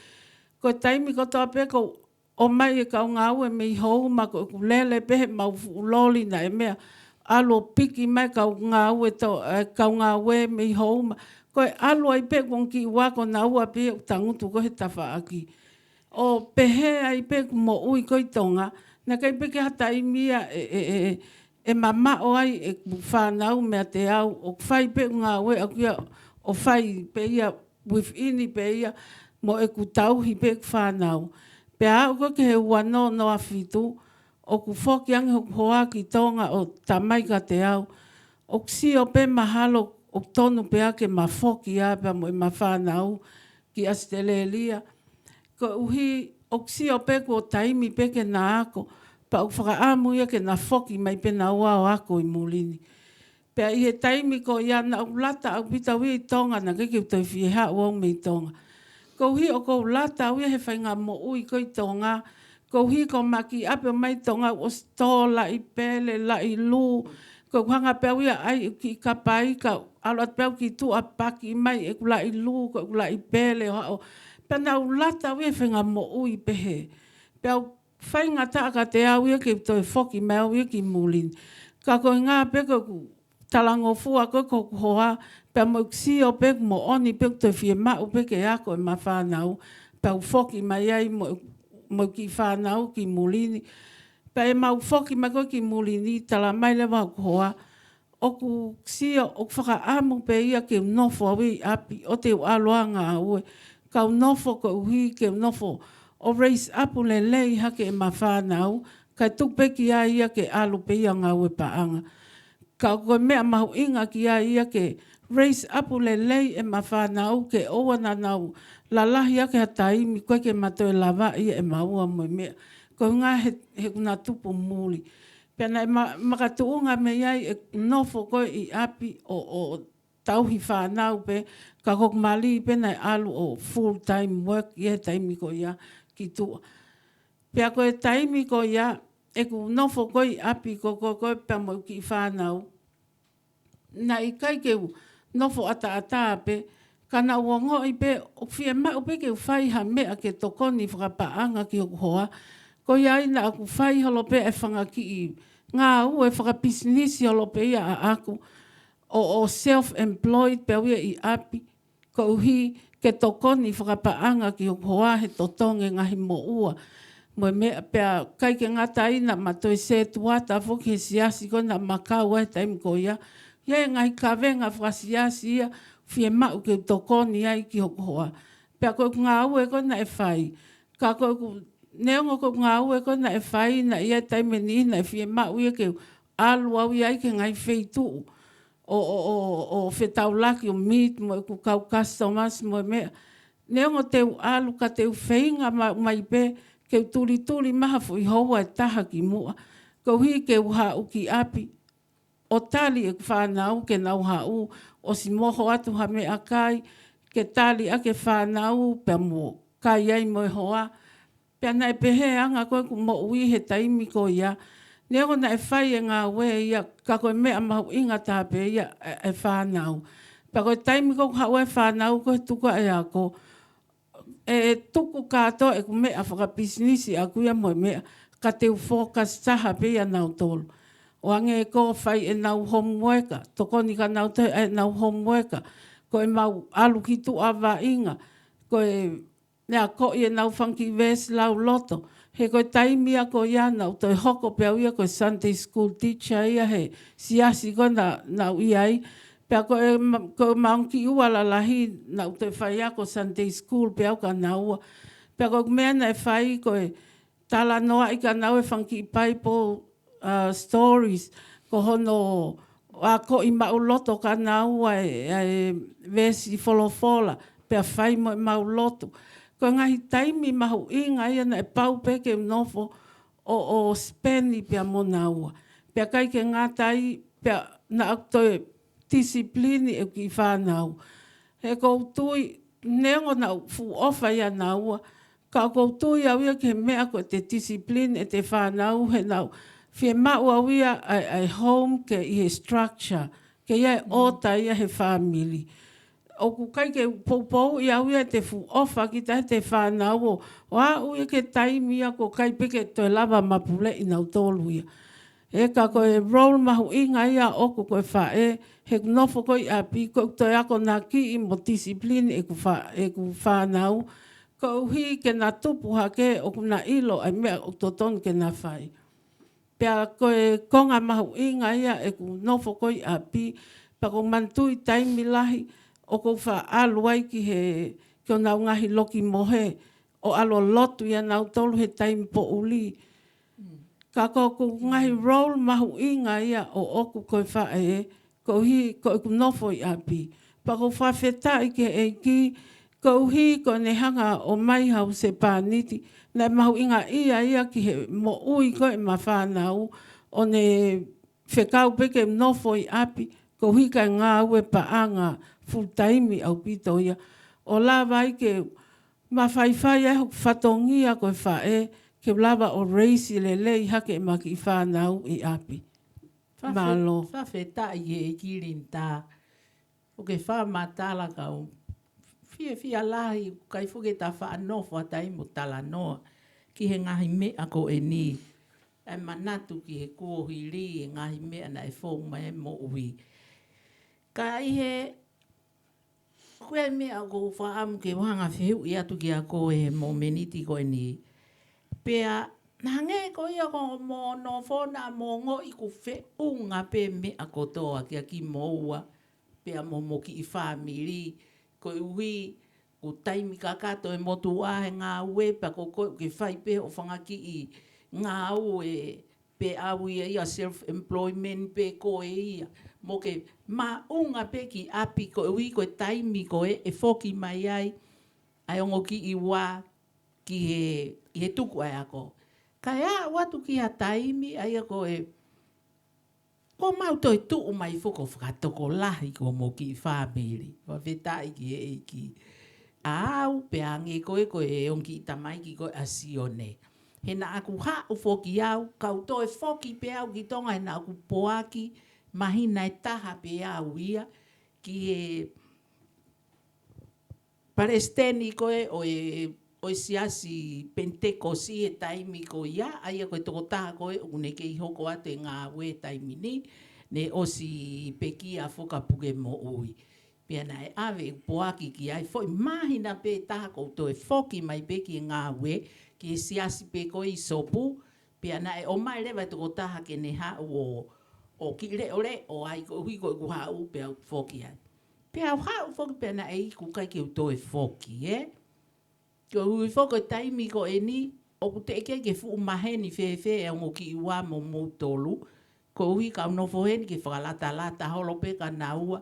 Ko e taimi kotoa pē ʻoku ʻomai e kau ngāue mei Houma, ko ʻeku lele pē heʻemau fuʻu loli naʻe meʻa, ʻalu ʻo piki mai kau ngāue to, e kau ngāue mei Houma. Ko e ʻalu ai pē ʻoku kiʻi ua ko naua pē ʻoku tangutu ko ē he tafaʻaki. ʻO pehē ai pē ʻeku moʻui ko ē ʻi Tonga, naʻe ʻikai pē ke ʻi ai ha taimi ia ʻe, ʻe, ʻe, ʻe mamaʻo ai ʻeku fānau meiate au, ʻoku fai pē ʻeku ngāue ʻaku ia, ʻo fai pē ia within pē ia, mo ʻeku tauhi pē ʻeku fānau. Pea aʻu ko ē ki he ua noa noa fitu, ʻoku foki ange hoku hoa ki Tonga ʻo tamai kiate au. ʻOku sio pē mahalo ʻoku tonu pē ia ke ma foki ia pea mo ʻema fānau ki ʻAositelēlia. Koeʻuhi ʻoku sio pē kuo taimi pē ke na ako, pea ʻoku fakaʻamu ia ke na foki mai pē naua ʻo ako ʻi muli ni. Pea ʻi he taimi ko ia naʻá ku lata ʻaupito au ia ʻi Tonga, naʻe ʻikai ke u toe fie haʻu au mei Tonga. Koeʻuhi ʻoku ou lata au ia he faʻahinga moʻui ko ē ʻi Tonga, koeʻuhi ko ʻema kiʻi ʻapi ʻo ʻomai ʻi Tonga ʻoku ʻosi tō laʻi pele, laʻi lū, ko ʻeku hanga pē au ia ʻai ʻeku kiʻi kapa ika, ʻalu atu pē au ki tuʻa paki mai ʻeku laʻi lū, ko ʻeku laʻi pele ʻo haʻu. Pea naʻá ku lata au ia he faʻahinga moʻui pehē. Pea ʻoku faingataʻa kiate au ia ke u toe foki mai au ia ki muli ni. Ka ko e ʻuhinga pē ko ʻeku talangofua ko ē ki hoku hoa, pea mo ʻeku sio pē ʻoku moʻoni pē ʻoku toe fiemaʻu pē ke ako ʻema fānau, pea u foki mai ai mo, mo e kiʻi fānau ki muli ni. Pea ʻemau foki mai ko ē ki muli ni, talamai leva hoku hoa, ʻoku sio, ʻoku fakaʻamu pē ia ke u nofo au ʻi ʻapi, ʻoua te u ʻalu ʻo ngāue, ka u nofo koeʻuhi ke u nofo ʻo raise up lelei hake ʻema fānau, kae tuku pē ki ai ia ke ʻalu pē ia ʻo ngāue paʻanga. Ka ko e meʻa mahuʻinga ki ai ia ke raise up lelei ʻema fānau ke ʻoua naʻa nau lalahi hake ha taimi ko ē ke ma toe lavaʻi ia ʻemaua mo e meʻa. Ko e ʻuhinga he, he ʻoku na tupu muli. Pea naʻe ma-, makatuʻunga mei ai ʻeku nofo ko ē ʻi ʻapi ʻo, ʻo tauhi fānau pē, ka ko ʻeku mali pē naʻe ʻalu ʻo full time work ia he taimi ko ia ki tuʻa. Pea ko e taimi ko ia, ʻeku nofo ko ē ʻi ʻapi ko, ko, ko ē pea mo e kiʻi fānau, naʻe ʻikai ke u nofo ʻataʻatā pē, ka naʻá ku ongoʻi pē ʻoku fiemaʻu pē ke u fai ha meʻa ke tokoni fakapaʻanga ki hoku hoa. Ko ia ai naʻá ku fai holo pē e fanga kiʻi ngāue fakapisinisi holo pē ia ʻaʻaku, ʻo, ʻo self-employed pē au ia ʻi ʻapi, koeʻuhi ke tokoni fakapaʻanga ki hoku hoa he totongi e ngaahi moʻua. Mo e meʻa pea ʻikai ke ngata ai naʻá ma toe sētuata foki he siasi ko ē naʻá ma kau ai he taimi ko ia. ʻI ai e ngaahi kavenga fakasiasi ia fiemaʻu ke u tokoni ai ki hoku hoa. Pea ko ʻeku ngāue ko ē naʻe fai. Ka ko ʻeku, neongo ko ʻeku ngāue ko ē naʻe fai, naʻe ʻi ai e taimi ʻe niʻihi naʻe fiemaʻu ia ke u ʻalu au ia ai ki he ngaahi feituʻu ʻo, ʻo, ʻo, ʻo fetaulaki ʻo meet mo ʻeku kau customers mo e meʻa. Neongo te u ʻalu ka te u feinga ma-, mai pē ke u tulituli mai ha foʻi houa ʻe taha kimuʻa. Koeʻuhi ke u haʻu ki ʻapi ʻo tali ʻeku fānau ke nau haʻu, ʻosi moho atu ha meʻakai, ke tali ʻaki e fānau pea mo kai ai mo e hoa. Pea naʻe pehē anga ko ē ʻeku moʻui he taimi ko ia. Neongo naʻe fai e ngāue ia, ka ko e meʻa mahuʻinga taha pē ia e, e fānau. Pea ko e taimi ko ē ʻoku haʻu ai e fānau ko ē he tuku ʻa e ako, ʻe, ʻe tuku kātoa ʻeku meʻa fakapisinisi ʻaku ia mo e meʻa, ka te u focus taha pē ia nautolu. ʻO hangē ko e fai ʻenau homework, tokoni kia nautolu ʻenau homework, ko ʻemau ʻalu ki tuʻa vaʻinga, ko e meʻa ko ē ʻenau fanga kiʻi veesi lauloto. He ko e taimi ia ko ia naʻá ku toe hoko pē au ia ko e Sunday school teacher ia he siasi ko ē naʻá, naʻá ku ʻi ai. Pea ko e ma-, ko e maʻu kiʻi ua lalahi naʻa ku toe faiako Sunday school pē au kia naua. Pea ko e meʻa naʻe fai ko e talanoaʻi kia naua e fanga kiʻi Bible, uh, stories, ko hono akoʻi maʻuloto kia naua e, e veesi folofola, pea fai mo e maʻuloto. Ko e ngaahi taimi mahuʻinga ia naʻe pau pē ke u nofo ʻo, ʻo spend pea mo naua. Pea ʻikai ke ngata ai, pea naʻa ku toe discipline ʻeku kiʻi fānau. He ʻoku ou tui, neongo naʻa ku fuʻu ʻofa ʻia naua, ka ʻoku ou tui au ia ki he meʻa ko e discipline ʻete fānau, he naʻa ku fiemaʻu au ia ʻa e, ʻa e home ke ʻi he structure, ke ʻi ai e ʻota ia he family. ʻOku ʻikai ke poupouʻi au ia ʻete fuʻu ʻofa kita he ʻete fānau ʻo, ʻo aʻu ia ki he taimi ia ʻoku ʻikai pē ke toe lava mapuleʻi nautolu ia. ʻE ka ko e role mahuʻinga ia ʻoku ko e faʻē, he ʻeku nofo ko ē ʻi ʻapi, ko ʻeku toe akonakiʻi mo discipline ʻeku fā-, ʻeku fānau, koeʻuhi ke na tupu hake ʻoku na ʻilo ʻa e meʻa ʻoku totonu ke na fai. Pea ko e konga mahuʻinga ia ʻeku nofo ko ē ʻi ʻapi, pea ʻoku ou manatuʻi taimi lahi ʻoku ou faʻa ʻalu ai ki he, ki honau ngaahi loki mohe, ʻo ʻalu ʻo lotu ʻia nautolu he taimi poʻuli. Ka ko ʻeku ngaahi role mahuʻinga ia ʻoʻoku ko e faʻē, koeʻuhi ko ʻeku nofo ʻi ʻapi. Pea ʻoku ou fakafetaʻi ki he ʻEiki, koeʻuhi ko ʻene hanga ʻo ʻomai haʻaku husepāniti, naʻe mahuʻinga ia ia ki he moʻui ko ē ʻema fānau, ʻo ne fekau pē ke u nofo ʻi ʻapi, koeʻuhi kae ngāue paʻanga full time ʻaupito ia. ʻO lava ai ke mafaifai ai hoku fatongia ko e faʻē, ke u lava ʻo raise lelei hake ʻema kiʻi fānau ʻi ʻapi. Fafe-, Mālō. Fakafetaʻi ʻEiki Linda. ʻOku ke fakamatala kau fiefia lahi, ʻikai fuʻu ke ta faʻa nofo ʻa taimi ʻo talanoa ki he ngaahi meʻa ko eni. ʻE manatu ki he kuohili, e ngaahi meʻa naʻe fou mai e moʻui. Ka ʻi he, ko e meʻa ʻoku ou fakaʻamu ke u hanga fehuʻi atu kia koe he momeniti ko eni. Pea, naʻa hangē ko ia ko hoʻomo nofo naʻa mo ongoʻi ʻoku feʻunga pē meʻa kotoa kia kimoua, pea mo homo kiʻi fāmili, koeʻuhi ʻoku taimi kakato e motuʻa he ngāue, pea ko koe ʻoku ke fai pē hoʻo fanga kiʻi ngāue, pea ʻoku ʻi ai ʻa e self-employment pē ko ē ia. Mo ke maʻunga pē ki ʻapi koeʻuhi ko e taimi ko ē ʻe foki mai ai ʻa e ongo kiʻi ua ki he, ʻi he tuku ʻa e ako. Kae aʻu atu ki ha taimi ʻa ia ko e, ko mau toe tuʻu mai foki ʻo fakatokolahi ko homo kiʻi fāmili. Fakafetaʻi ki he ʻEiki. ʻA au pea hangē ko e, ko e ongo kiʻi tamaiki ko ē ʻa Sione. He naʻa ku haʻu foki au, kau toe foki pē au ki Tonga he naʻa ku poaki, māhina ʻe taha pē au ia, ki he palesiteni ko ē ʻo e, ʻo e siasi Penitekosi he taimi ko ia, ʻa ia ko e tokotaha ko ē ʻoku ne kei hoko atu e ngāue he taimi ni, ne ʻosi pekia foki ʻa Pukemoʻui. Pea naʻe ʻave ʻeku poaki ki ai, foʻi māhina pē taha kuo u toe foki mai pē ki he ngāue, ki he siasi pē ko ē ʻi Sopu, pea naʻe ʻomai leva e tokotaha ke ne haʻu ʻo, ʻo kiʻi leʻoleʻo ai koeʻuhi ko ʻeku haʻu pea u foki ai. Pea u haʻu foki pea naʻe iku ʻikai ke u toe foki, ē? Koeʻuhi foki ko e taimi ko eni, ʻoku teʻeki ai ke fuʻu maheni fēfē e ongo kiʻi ua mo moutolu, koeʻuhi kau nofo heni ke fakalatalata holo pē kia naua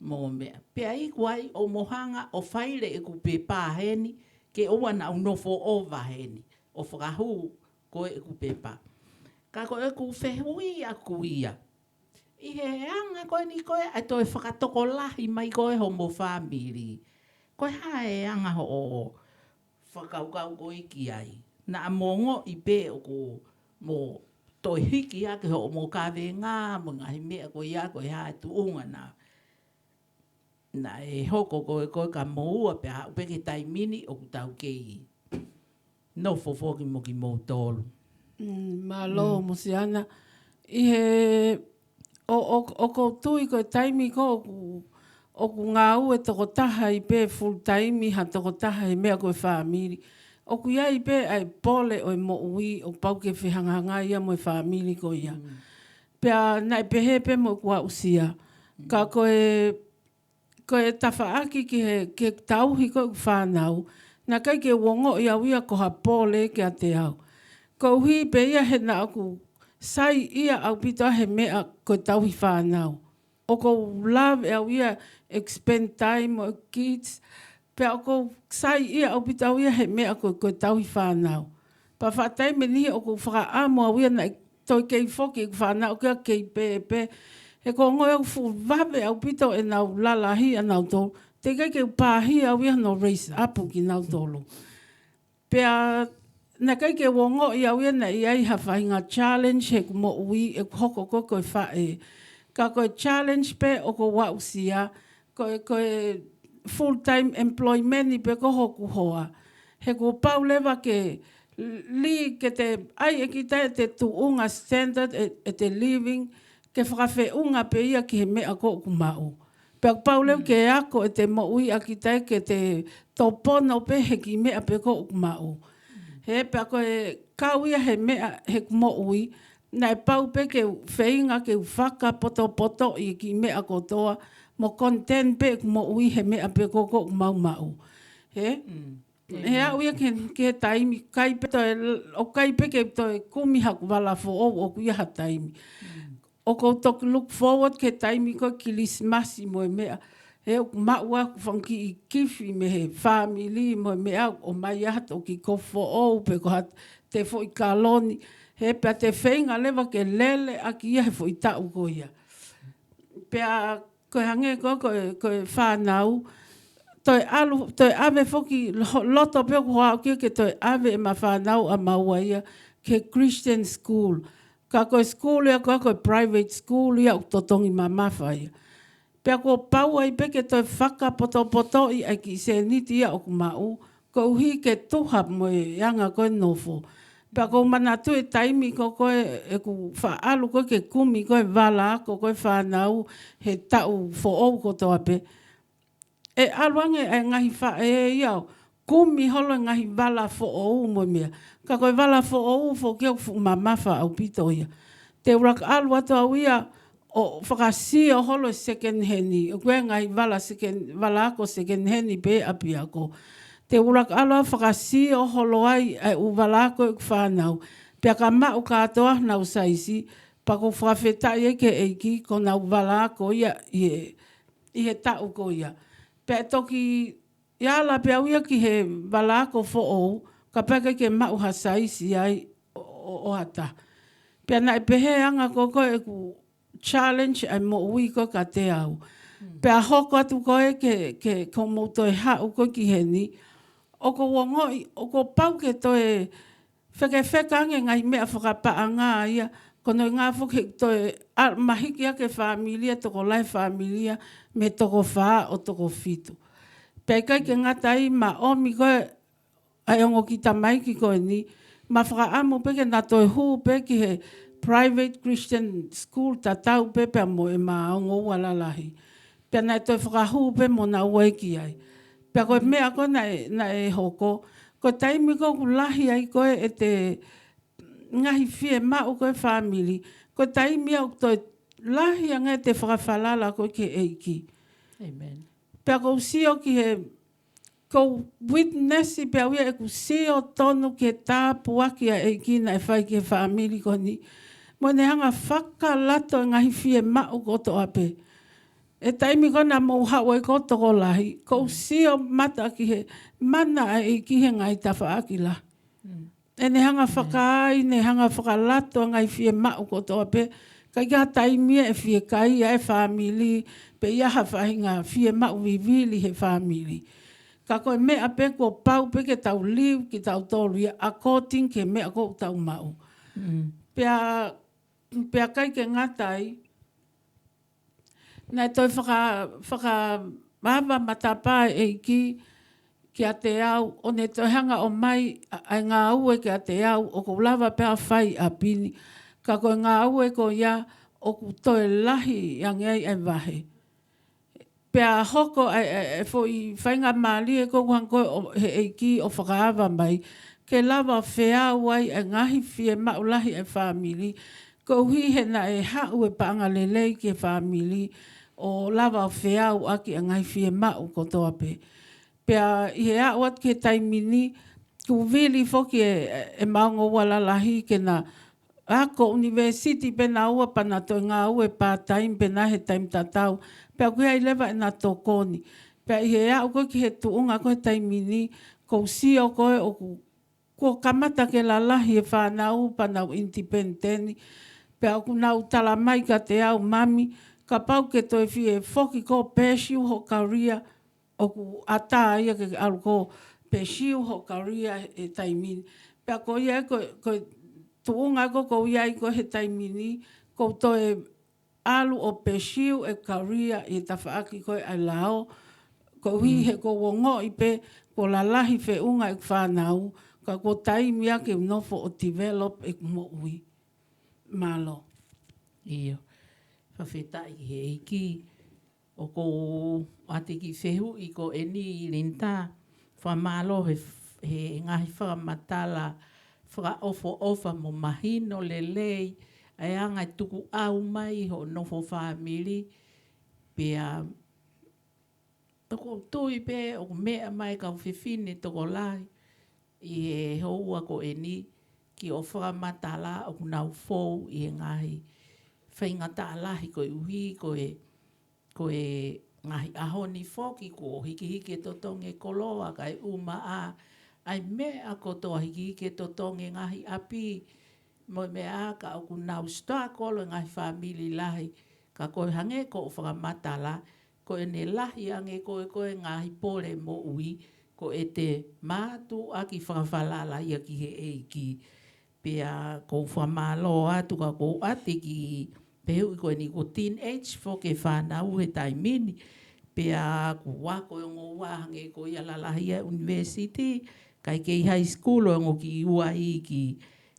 mo meʻa. Pea iku ai ʻo mo hanga ʻo faile ʻeku pepa heni, ke ʻoua naʻa u nofo ʻova heni, ʻo fakahū ko ē ʻeku pepa. Ka ko ʻeku fehuʻi ʻaku ia, ʻi he anga ko eni ko ē ʻa e toe fakatokolahi mai ko ē homo fāmili, ko e hā e anga hoʻo fakakaukau ko ē ki ai? Naʻa mo ongoʻi pē ʻoku mo toe hiki hake hoʻomo kavenga mo e ngaahi meʻa ko ia, ko e hā e tuʻunga naʻa, naʻe hoko ko ē, ko ē kia moua pea aʻu pē ki he taimi ni ʻoku tau kei nofo foki mo kimoutolu. Mm, mālō, mm, Mosiana. ʻI he, ʻo, ʻo, ʻoku ou tui ko e taimi ko ē ʻoku, ʻoku ngāue tokotaha ai pē full time ha tokotaha he meʻa ko e fāmili, ʻoku ʻi ai pē ʻa e pole ʻo e moʻui ʻoku pau ke fehangahangai ia mo e fāmili ko ia. Mm. Pea naʻe pehē pē mo ʻeku aʻusia, Ka ko e, ko e tafaʻaki ki he, ke tauhi ko e fānau, naʻe ʻikai ke u ongoʻi au ia ko ha pole kiate au. Koeʻuhi pē ia he naʻa ku saiʻia ʻaupito he meʻa ko e tauhi fānau. ʻOku ou love au ia e spend time mo e kids, pea ʻoku ou saiʻia ʻaupito au ia he meʻa ko e, ko e tauhi fānau. Pea faʻa taimi ʻe niʻihi ʻoku ou fakaʻamu au ia naʻe toe kei foki e fānau ke kei pēpē. He ʻoku ou ongoʻi au fuʻu vave ʻaupito ʻenau lalahi ʻanautolu. Teʻeki ai ke u pāhia au ia hono raise up kinautolu. Pea naʻe ʻikai ke u ongoʻi au ia naʻe ʻi ai ha faʻahinga challenge heʻeku moʻui ʻeku hoko ko e, ko e faʻē. Ka ko e challenge pē ʻoku ou aʻusia, ko e, ko e full time employment pē ko hoku hoa. He kuo pau leva ke li ke te ʻai ʻe kita ʻete tuʻunga standard ʻe, ʻete living, ke fakafeʻunga pē ia ki he meʻa ko ʻoku maʻu. Pea kuo pau leva ke ako ʻete moʻui ʻa kita ke te tōpono pē he kiʻi meʻa pē ko ʻoku maʻu. He pea ko e kau ia he meʻa heʻeku moʻui, naʻe pau pē ke u feinga ke u fakapotopotoʻi e kiʻi meʻa kotoa, mo content pē ʻeku moʻui he meʻa pē ko ʻoku mau maʻu. He? He aʻu ia ki he, ki he taimi, ʻikai pē toe, ʻoku ʻikai pē ke toe kumi haku vala foʻou ʻoku ʻi ai ha taimi. ʻOku ou toki look forward ki he taimi ko e Kilisimasi mo e meʻa. He ʻoku maʻu ʻeku fanga kiʻi kifi mei he fāmili mo e meʻa, ʻomai ʻe ha toki kofu foʻou pe ko ha toe foʻi kaloni. He pea te feinga leva ke lele ʻaki ia he foʻi taʻu ko ia. Pea ko e hangē ko, ko, ko e fānau, toe ʻalu, toe ʻave foki, lo-, loto pē ʻoku ou aʻu ki ai ke toe ʻave ʻema fānau ʻa maua ia ki he Christian school. Ka ko e school ia ko, ko e private school ia ʻoku totongi mamafa ia. Pea kuo pau ai pē ke toe fakapotopotoʻi ʻa e kiʻi sēniti ia ʻoku maʻu, koeʻuhi ke tuha mo e anga ko e nofo. Pea ʻoku ou manatu e taimi ko, ko e, ʻeku faʻa ʻalu ko e ke kumi ko e vala ako ko e fānau he taʻu foʻou kotoa pē. ʻE ʻalu ange e ngaahi faʻē ia ʻo kumi holo e ngaahi vala foʻou mo e meʻa. Ka ko e vala foʻou foki ʻoku fuʻu mamafa ʻaupito ia. Te u laka ʻalu atu au ia ʻo fakasio holo e second hand. ʻOku ʻi ai e ngaahi vala second, vala ako second hand pē ʻapiako. Te u laka ʻalu ʻo fakasio holo ai ʻa e ʻū vala ako ʻeku fānau. Pea ka maʻu kātoa honau saisi, pea ʻoku ou fakafetaʻi ai ki he ʻEiki ko honau vala ako ia ʻi he, ʻi he taʻu ko ia. Pea toki ʻi ala pē au ia ki he vala ako foʻou, kapau ʻe ʻikai ke maʻu ha saisi ai ʻo, ʻo, ʻo ha taha. Pea naʻe pehē anga ko, ko ʻeku challenge ʻa e moʻui ko kiate au. Pea hoko atu ko e ke, ke, ko mou toe haʻu ko ki heni. ʻOku ou ongoʻi, ʻoku pau ke toe fekefeka ange ngaahi meʻa fakapaʻanga ia, ko hono ʻuhinga foki he toe ʻa-, mahiki ʻa e fāmili ʻa e tokolahi fāmili ia mei he toko fā ʻo toko fitu. Pea ʻikai ke ngata ai ma ʻomi ko e ʻa e ongo kiʻi tamaiki ko eni, ma fakaʻamu pē ke na toe hū pē ki he private Christian school tatau pē pea mo ʻema ongo ua lalahi. Pea naʻe toe fakahū pē mo na uai ki ai. Pea ko e meʻa ko ē naʻe, naʻe hoko, ko e taimi ko ē ʻoku lahi ai ko ē ʻete ngaahi fiemaʻu ko e fāmili, ko e taimi ia ʻoku toe lahi ange ʻete fakafalala ko ē ki he ʻEiki. Pea ʻoku ou sio ki he, ʻoku ou witness pē au ia ʻeku sio tonu ki he tāpuaki ʻa e ʻEiki naʻe fai ki he fāmili ko eni. Mo ʻene hanga fakalato e ngaahi fiemaʻu kotoa pē. E taimi ko ē naʻa mou haʻu ai ko e tokolahi, ʻoku ou sio mata ki he mana ʻa e ʻEiki he ngaahi tafaʻaki lahi. ʻEne hanga fakaai, ʻene hanga fakalato e ngaahi fiemaʻu kotoa pē, ʻikai ke ʻi ai ha taimi ia ʻe fiekaia e fāmili, pe ʻi ai ha faʻahinga fiemaʻu vivili he fāmili. Ka ko e meʻa pē kuo pau pē ke tau live kitautolu ia according ki he meʻa ʻoku tau maʻu. Pea, pea ʻikai ke ngata ai, naʻe toe faka-, fakaava matapā e ʻEiki kiate au, ʻo ne toe hanga ʻo ʻomai ʻa, ʻa e ngāue kiate au, ʻoku ou lava pē ʻo fai ʻapi ni. Ka ko e ngāue ko ia, ʻoku toe lahi ange ai ʻa e vahe. Pea hoko ʻa e, ʻa e, ʻa e foʻi faingamālie ko ē ʻoku hanga ko ē ʻo, he ʻEiki ʻo fakaava mai, ke lava ʻo feau ai ʻa e ngaahi fiemaʻu lahi ʻa e fāmili, koeʻuhi he naʻe haʻu e paʻanga lelei ki he fāmili, ʻo lava ʻo feau ʻaki ʻa e ngaahi fiemaʻu kotoa pē. Pea ʻi he aʻu atu ki he taimi ni, kuo vili foki e, e maʻungaʻia lalahi ke na ako ʻunivēsiti pē naua pea na toe ngāue part-time pē naua he taimi tatau. Pea ʻoku ʻi ai leva ʻena tokoni. Pea ʻi he aʻu ko ē ki he tuʻunga ko ē he taimi ni, ʻoku ou sio ko ē ʻoku, kuo kamata ke lalahi e fānau pea nau independent. Pea ʻoku nau tala mai kiate au, Mami, kapau ke toe fie foki koe ʻo pursue hoʻo career, ʻoku ʻatā ia ke ʻalu koe ʻo pursue hoʻo career he taimi ni. Pea ko ia ko, ko e tuʻunga ko ē ʻoku ou ʻi ai ko ē he taimi ni, ʻoku ou toe ʻalu ʻo pursue e career ʻi he tafaʻaki ko ē ʻa e lao, koeʻuhi he ʻoku ou ongoʻi pē kuo lalahi feʻunga ʻeku fānau, ka kuo taimi ia ke u nofo ʻo develop ʻeku moʻui. Mālō. ʻIo. Fakafetaʻi ki he ʻEiki. ʻOku ou ʻoatu e kiʻi fehuʻi ko eni, Linda, fakamālō he, he ngaahi fakamatala fakaʻofoʻofa mo mahino lelei, ʻa e anga e tukuʻau mai hoʻo nofo fāmili, pea ʻoku ou tui pē ʻoku meʻa mai kau fefine tokolahi ʻi he houa ko eni ki hoʻo fakamatala ʻoku nau fou ʻi he ngaahi faingataʻa lahi koeʻuhi ko e, ko e ngaahi ʻaho ni foki kuo hikihiki e totongi e koloa kae ʻumaʻā ʻa e meʻa kotoa, hikihiki e totongi e ngaahi ʻapi mo e meʻa, ka ʻoku nau struggle e ngaahi fāmili lahi. Ka ko e hangē ko hoʻo fakamatala, ko ʻene lahi ange ko ē ko e ngaahi pole moʻui, ko ʻete mātuʻaki fakafalala ia ki he ʻEiki. Pea ʻoku ou fakamālō atu ka ʻoku ou ʻoatu e kiʻi fehuʻi ko eni, ko e teenage foki e fānau he taimi ni. Pea kuo ako e ongo ua hangē ko ia lalahi ʻa e ʻunivēsiti, kae kei high school e ongo kiʻi ua iiki.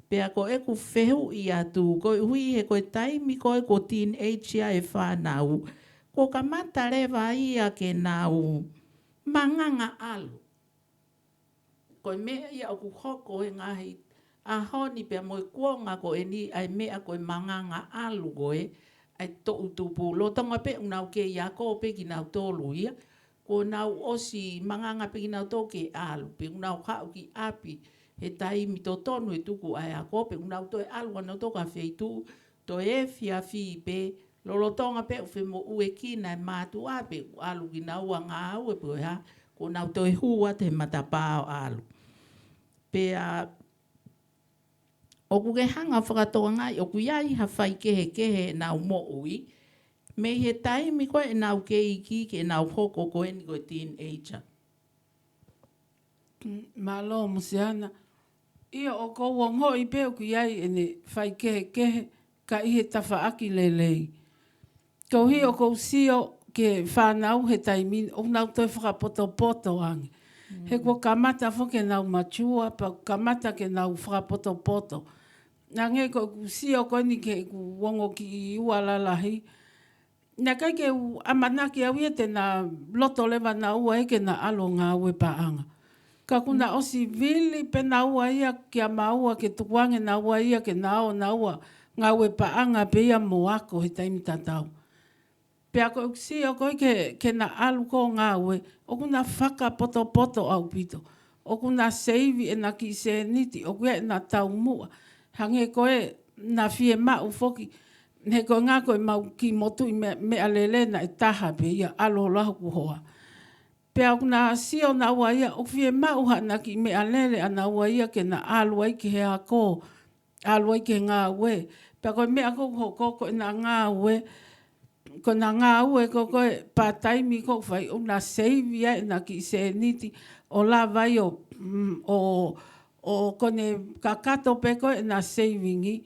Pea ko ʻeku fehuʻi atu, koeʻuhi he ko e taimi ko ē ko e teenage ʻa e fānau, kuo kamata leva ia ke nau manganga ʻalu. Ko e meʻa ia ʻoku hoko he ngaahi ʻaho ni pea mo e kuonga ko eni, ʻa e meʻa ko e manganga ʻalu ko ē ʻa e toʻu tupu. Lolotonga pē ʻoku nau kei ako pē kinautolu ia, kuo nau ʻosi manganga pē kinautolu ke ʻalu, pe ʻoku nau haʻu ki ʻapi he taimi totonu he tuku ʻa e ako, pe ʻoku nau toe ʻalu ʻanautolu ki ha feituʻu, toe efiafi pē, lolotonga pē ʻoku femoʻuekina e mātuʻa pe ʻoku ʻalu kinaua ngāue pe ko e hā, kuo nau toe hū atu he matapā ʻo ʻalu. Pea ʻoku ke hanga ʻo fakatokangaʻi ʻoku ʻi ai ha faikehekehe ʻenau moʻui mei he taimi ko ē ʻenau kei iiki ke nau hoko ko eni ko e teenager. Mm, mālō Mosiana. ʻIo, ʻoku ou ongoʻi pē ʻoku ʻi ai ʻene faikehekehe ka ʻi he tafaʻaki lelei. Koeʻuhi ʻoku ou sio ki he fānau he taimi ni, ʻoku nau toe fakapotopoto ange. He kuo kamata foki ke nau mature, pea kamata ke nau fakapotopoto. Hangē ko ʻeku sio ko eni ki heʻeku ongo kiʻi ua lalahi, naʻe ʻikai ke u ʻamanaki au ia te na loto leva naua ia ke na ʻalu ʻo ngāue paʻanga. Ka kuo na ʻosi vili pē naua ia kia maua ke tukuange naua ia ke na ō naua ngāue paʻanga pē ia mo ako he taimi tatau. Pea ko ʻeku sio ko ē ke, ke na ʻalu ko ē ʻo ngāue, ʻoku na fakapotopoto ʻaupito. ʻOku na seivi ʻena kiʻi sēniti, ʻoku ʻi ai ʻena taumuʻa. Hangē ko ē na fiemaʻu foki, he ko e ngaahi ko ʻemau kiʻi motuʻi meʻa, meʻalele naʻe taha pē ia, ʻalu ʻo lau hoku hoa. Pea ʻoku na sio naua ia, ʻoku fiemaʻu haʻana kiʻi meʻalele ʻanaua ia ke na ʻalu ai ki he ako, ʻalu ai ki he ngāue. Pea ko e meʻa ko ē ʻoku hoko ko ʻena ngāue, ko ʻena ngāue ko ē ko e part-time ko ē ʻoku fai, ʻoku na seivi ai ʻena kiʻi sēniti ʻo lava ai ʻo, mm, ʻo, ʻo ko ʻene kakato pē ko ē ʻena saving,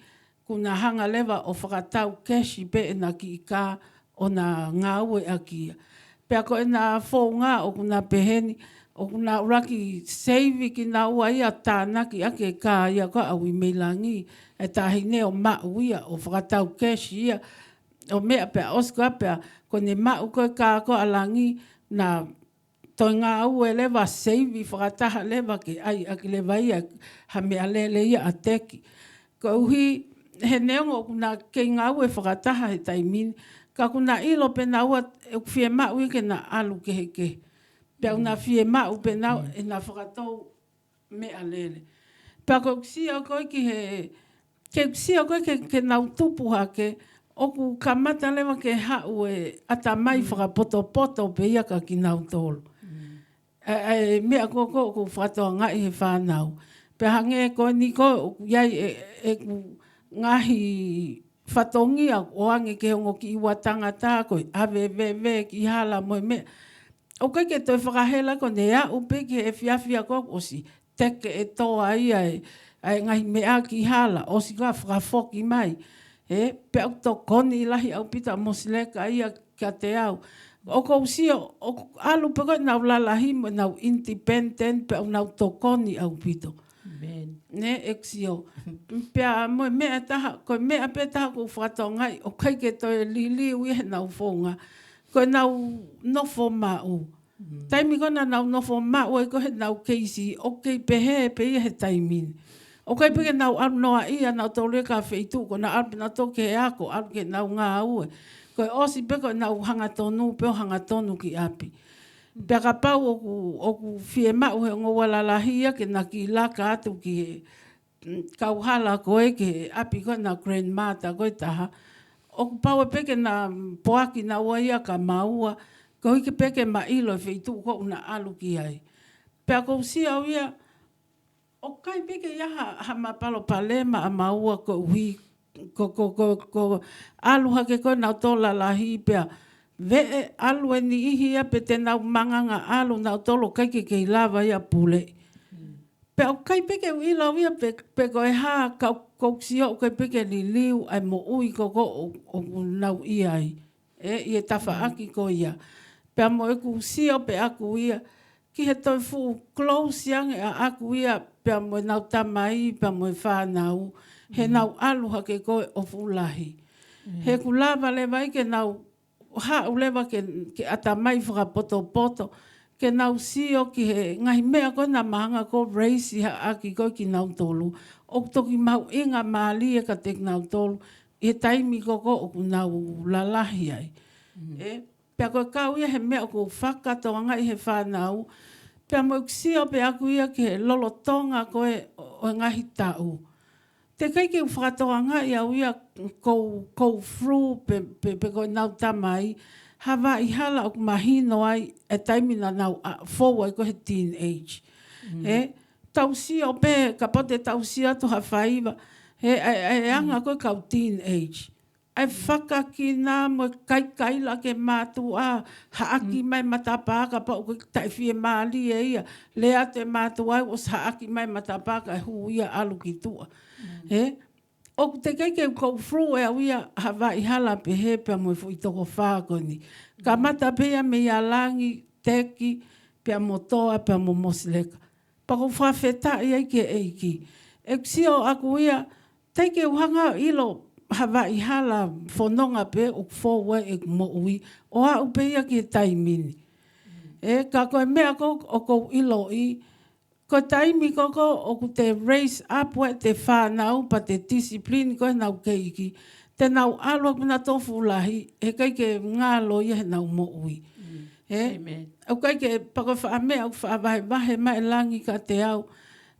kuo na hanga leva ʻo fakatau keisi pē ʻena kiʻi kā ʻo na ngāue ʻaki ia. Pea ko ʻena founga ʻoku na pehē ni, ʻoku na ʻuluaki seivi kinaua ia ʻo tānaki ʻaki e kā ia ko ē ʻa Uimeilangi, e taʻahine, ʻo maʻu ia, ʻo fakatau keisi ia, ʻo meʻa pea ʻosi ko ia pea ko ʻene maʻu ko ē kā ko ē ʻa Langi, na toe ngāue leva ʻo seivi fakataha leva ke ʻai ʻaki leva ia ha meʻalele ia ʻa Teki. Koeʻuhi he neongo ʻoku na kei ngāue fakataha he taimi ni, Ka ʻoku na ʻilo pē naua ʻoku fiemaʻu ia ke na ʻalu kehekehe. Pea ʻoku na fiemaʻu pē naua ʻena fakatou meʻalele. Pea ko e sio ko ē ki he, ke sio ko ē ke, ke nau tupu hake, ʻoku kamata leva ke haʻu e ʻatamai fakapotopoto pē ia kia kinautolu. ʻA e, ʻa e meʻa ko ē ʻoku fakatokangaʻi he fānau. Pea hangē ko eni ko ē ʻoku ʻi ai e, ʻeku ngaahi fatongia ʻoange ki he ongo kiʻi ua tangata ko e ʻave veve ki hala mo e meʻa. ʻOku ʻikai ke toe fakahela ko ē ʻene aʻu pē ki he efiafi ko ē ʻosi teke ʻe toa ia e, ʻa e ngaahi meʻa ki hala, ʻosi ko ē fakafoki mai. Ē, pea ʻoku tokoni lahi ʻaupito ʻa Mosileka ia kiate au. ʻOku ou sio, ʻoku ʻalu pē ko ē ʻenau lalahi mo ʻenau independent, pea ʻoku nau tokoni ʻaupito. Amen. Ne, ʻeku sio. Pea mo e meʻa ʻe taha, ko e meʻa pē ʻe taha ʻoku ou fakatokangaʻi, ʻoku ʻikai ke toe liliu ia heʻenau founga. Ko ʻenau nofo maʻu. Taimi ko ē naʻa nau nofo maʻu ai ko ē heʻenau keisi, ʻoku kei pehē pē ia he taimi ni. ʻOku ʻikai pē ke nau ʻalu noaʻia nautolu ia ki ha feituʻu, ko ʻenau ʻalu pē nautolu ki he ako, ʻalu ke nau ngāue. Ko e ʻosi pē ko ʻenau hangatonu, pea ʻo hangatonu ki ʻapi. Pea kapau ʻoku, ʻoku fiemaʻu he ongo ua lalahi ia ke na kiʻi laka atu ki he, mm, kauhala ko ē ki he ʻapi ko ē ʻena grandmother ko ē ʻe taha. ʻOku pau pē ke na poaki naua ia kia maua, koeʻuhi pē ke ma ʻilo e feituʻu ko ē ʻoku na ʻalu ki ai. Pea ʻoku ou sio au ia, ʻoku ʻikai pē ke ʻi ai ha, ha palopalema ʻa maua koeʻuhi, ko, ko, ko, ko ʻalu hake ko ē nautolu lalahi pea veʻe ʻalu e niʻihi ia pe te nau manganga ʻalu nautolu ʻoku ʻikai ke kei lava ia pule. Pea ʻoku ʻikai pē ke u ʻilo au ia pe, pe ko e hā ka ʻoku ou sio ʻoku ʻikai pē ke liliu ʻa e moʻui ko ē ʻoku, ʻoku nau ʻi ai. Ē, ʻi he tafaʻaki ko ia. Pea mo ʻeku sio pē ʻaku ia, ki he toe fuʻu close ange ʻaʻaku ia, pea mo ʻenau tamai, pea mo e fānau, heʻenau ʻalu hake ko ē ʻo fuʻu lahi. He ʻoku lava leva ai ke nau haʻu leva ke, ke ʻatamai fakapotopoto, ke nau sio ki he ngaahi meʻa ko ē naʻa ma hanga ko ē raise ʻaki ko ē kinautolu. ʻOku toki mahuʻinga mālie kiate kinautolu, ʻi he taimi ko ē ʻoku nau lalahi ai. Ē, pea ko e kau ia he meʻa ʻoku ou fakatokangaʻi he fānau, pea mo ʻeku sio pē ʻaku ia ki he lolotonga ko ē ʻo, ʻo e ngaahi taʻu. Teʻeki ai ke u fakatokangaʻi au ia ʻoku ou, ʻoku ou through pe, pe, pe ko ʻenau tamai, ha vaʻa hala ʻoku mahino ai e taimi naʻa nau ʻa, fou ai ko ē he teenage. Ē, tau sio pē, kapau te tau sio atu ha faiva, he, ʻa e, ʻa e anga ko ē kau teenage. ʻA e fakakina mo e kaikaila ki he mātuʻa, haʻaki mai matapā kapau ʻoku taʻefiemālie ia, lea atu e mātuʻa ʻosi haʻaki mai matapā kae hū ia ʻalu ki tuʻa. He, ʻoku teʻeki ai ke u go through ʻe au ia ha vaʻa hala pehē pea mo e foʻi toko fā ko eni. Kamata pē ia mei a Langi, Teki, pea mo Toa, pea mo Mosileka. Pea ʻoku ou fakafetaʻi ai ki he ʻEiki. ʻEku sio ʻaku ia, teʻeki ke u hanga ʻo ʻilo ha vaʻa hala fononga pē ʻoku fou ai ʻeku moʻui, ʻo aʻu pē ia ki he taimi ni. Ē, ka ko e meʻa ko ē ʻoku ou ʻiloʻi, ko e taimi ko ē ʻoku te raise up ai ʻete fānau pea te discipline ko ē ʻenau keiki, te nau ʻalu ʻaku na tofu lahi, heʻikai ke ngalo ia heʻenau moʻui. Ē? Amen. ʻOku ʻikai ke, pea ko e faʻa meʻa ʻoku faʻa vahevahe mai ʻe Langi kiate au.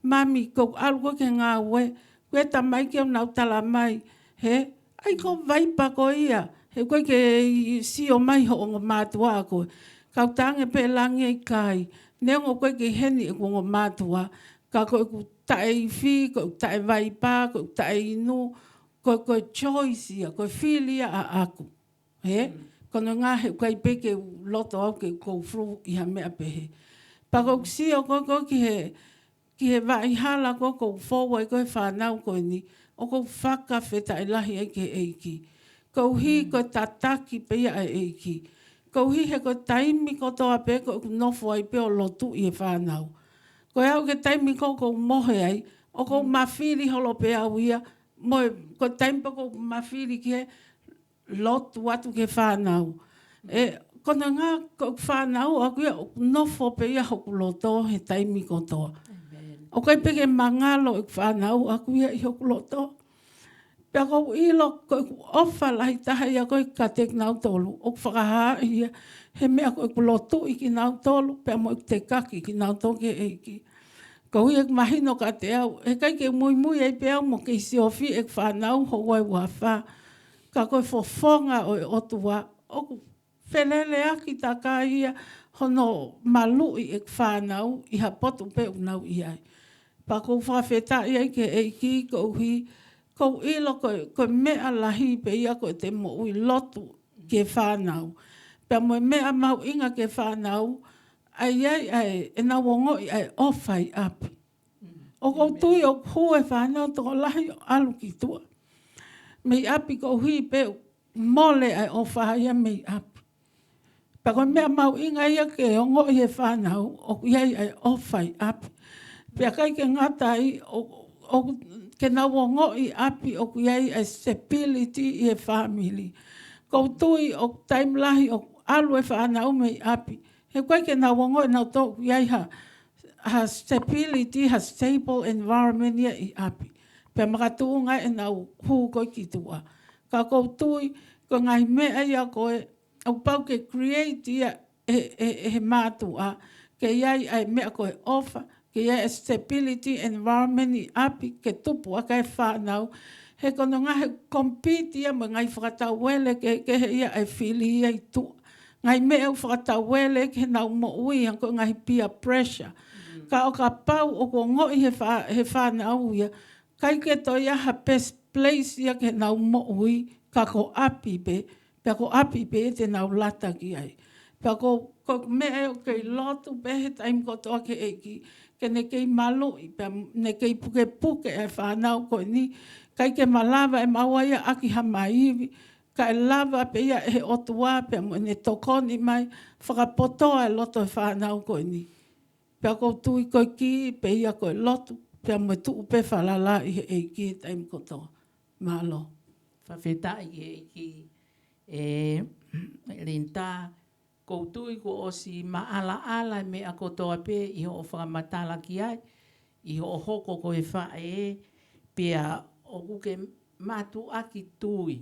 Mami, ko ʻeku ʻalu ko ē ki he ngāue, ko e tamai ke nau tala mai. He, ʻai ko e vaipa ko ia. He ʻoku ʻikai ke sio mai hoʻo ongo mātuʻa ko ē. Kau tange pē Langi ʻikai. Neongo ʻoku ʻikai ke ʻi heni ʻeku ongo mātuʻa. Ka ko ʻeku taʻeifi, ko ʻeku taʻevaipa, ko ʻeku taʻeinu, ko, ko e choice ia, ko e fili ia ʻaʻaku. He? Ko hono ʻuhinga he ʻoku ʻikai pē ke u loto au ke u go through ʻi ha meʻa pehē. Pea ʻoku ou sio ko ē ko ē ki he, ki he vaʻa hala ko ē ʻoku ou fou ai ko ē he fānau ko eni, ʻoku ou fakafetaʻi lahi ai ki he ʻEiki. Koeʻuhi ko e tataki pē ia ʻa e ʻEiki. Koeʻuhi he ko e taimi kotoa pē ko ʻeku nofo ai pē ʻo lotuʻi e fānau. Ko e aʻu ki he taimi ko ē ʻoku ou mohe ai, ʻoku ou mafili holo pē au ia, mo e, ko e taimi pē ʻoku ou mafili ki he lotu atu ki he fānau. Ē, ko hono ʻuhinga ko e fānau ʻaku ia ʻoku nofo pē ia hoku loto he taimi kotoa. Amen. ʻOku ʻikai pē ke ma ngalo e fānau ʻaku ia ʻi hoku loto. Pea ʻoku ou ʻilo ko ʻeku ʻofa lahi taha ia ko ē kiate kinautolu, ʻoku fakahā ia he meʻa ko ʻeku lotuʻi kinautolu, pea mo ʻeku tekaki kinautolu ki he ʻEiki. Koeʻuhi ʻoku mahino kiate au, heʻikai ke muimui ai pē au mo kei siofi ʻeku fānau houa ʻe uafā. Ka ko e fofonga ʻo e ʻOtua, ʻoku feleleʻaki takai ia hono maluʻi ʻeku fānau ʻi ha potu pē ʻoku nau ʻi ai. Pea ʻoku ou fakafetaʻi ai ki he ʻEiki koeʻuhi, ʻoku ou ʻilo ko, ko e meʻa lahi pē ia ko ʻete moʻui lotu ki he fānau. Pea mo e meʻa mahuʻinga ki he fānau, ʻa ia ʻa e, ʻenau ongoʻi ʻa e ʻofa ʻi ʻapi. ʻOku ou tui ʻoku hū e fānau tokolahi ʻo ʻalu ki tuʻa mei ʻapi koeʻuhi pē ʻoku mole ʻa e ʻofa ia mei ʻapi. Pea ko e meʻa mahuʻinga ia ke ongoʻi he fānau, ʻoku ʻi ai ʻa e ʻofa ʻi ʻapi. Pea ʻikai ke ngata ai, ʻo, ʻoku ke nau ongoʻi ʻapi, ʻoku ʻi ai ʻa e stability ʻi he fāmili. ʻOku ou tui ʻoku taimi lahi ʻoku ʻalu e fānau mei ʻapi, he ʻoku ʻikai ke nau ongoʻi nautolu ʻoku ʻi ai ha, ha stability, ha stable environment ia ʻi ʻapi. Pea makatuʻunga ʻenau hū ko ē ki tuʻa. Ka ʻoku ou tui, ko e ngaahi meʻa ia ko ē, ʻoku pau ke create ia ʻe, ʻe, ʻe he mātuʻa, ke ʻi ai ʻa e meʻa ko e ʻofa, ke ʻi ai e stability environment ʻi ʻapi, ke tupu ʻaki e fānau. He ko hono ngaahi compete ia mo e ngaahi fakatauele kehekehe ia ʻa e fili ia ʻi tuʻa. Ngaahi meʻa ʻoku fakatauele ki heʻenau moʻui, hangē ko e ngaahi peer pressure. Ka ʻo kapau ʻoku ongoʻi he fā-, he fānau ia, ʻikai ke toe ʻi ai ha best place ia ke nau moʻui, ka ko ʻapi pē, pea ko ʻapi pē te nau lata ki ai. Pea ko, ko e meʻa ē ʻoku kei lotu pē he taimi kotoa ki he ʻEiki, ke ne kei maluʻi, pea ne kei pukepuke e fānau ko eni, ʻikai ke malava ʻe maua ia ʻaki ha maivi, kae lava pē ia ʻe he ʻOtua, pea mo ʻene tokoni mai, fakapotoʻi e loto e fānau ko eni. Pea ʻoku ou tui ko e kī pē ia ko e lotu, pea mo e tuʻu pē falala ʻi he ʻEiki he taimi kotoa. Mālō. Fakafetaʻi ki he ʻEiki, ē, Linda, ʻoku ou tui kuo ʻosi maʻalaʻala e meʻa kotoa pē ʻi hoʻo fakamatala ki ai, ʻi hoʻo hoko ko e faʻē, pea ʻoku ke mātuʻaki tui.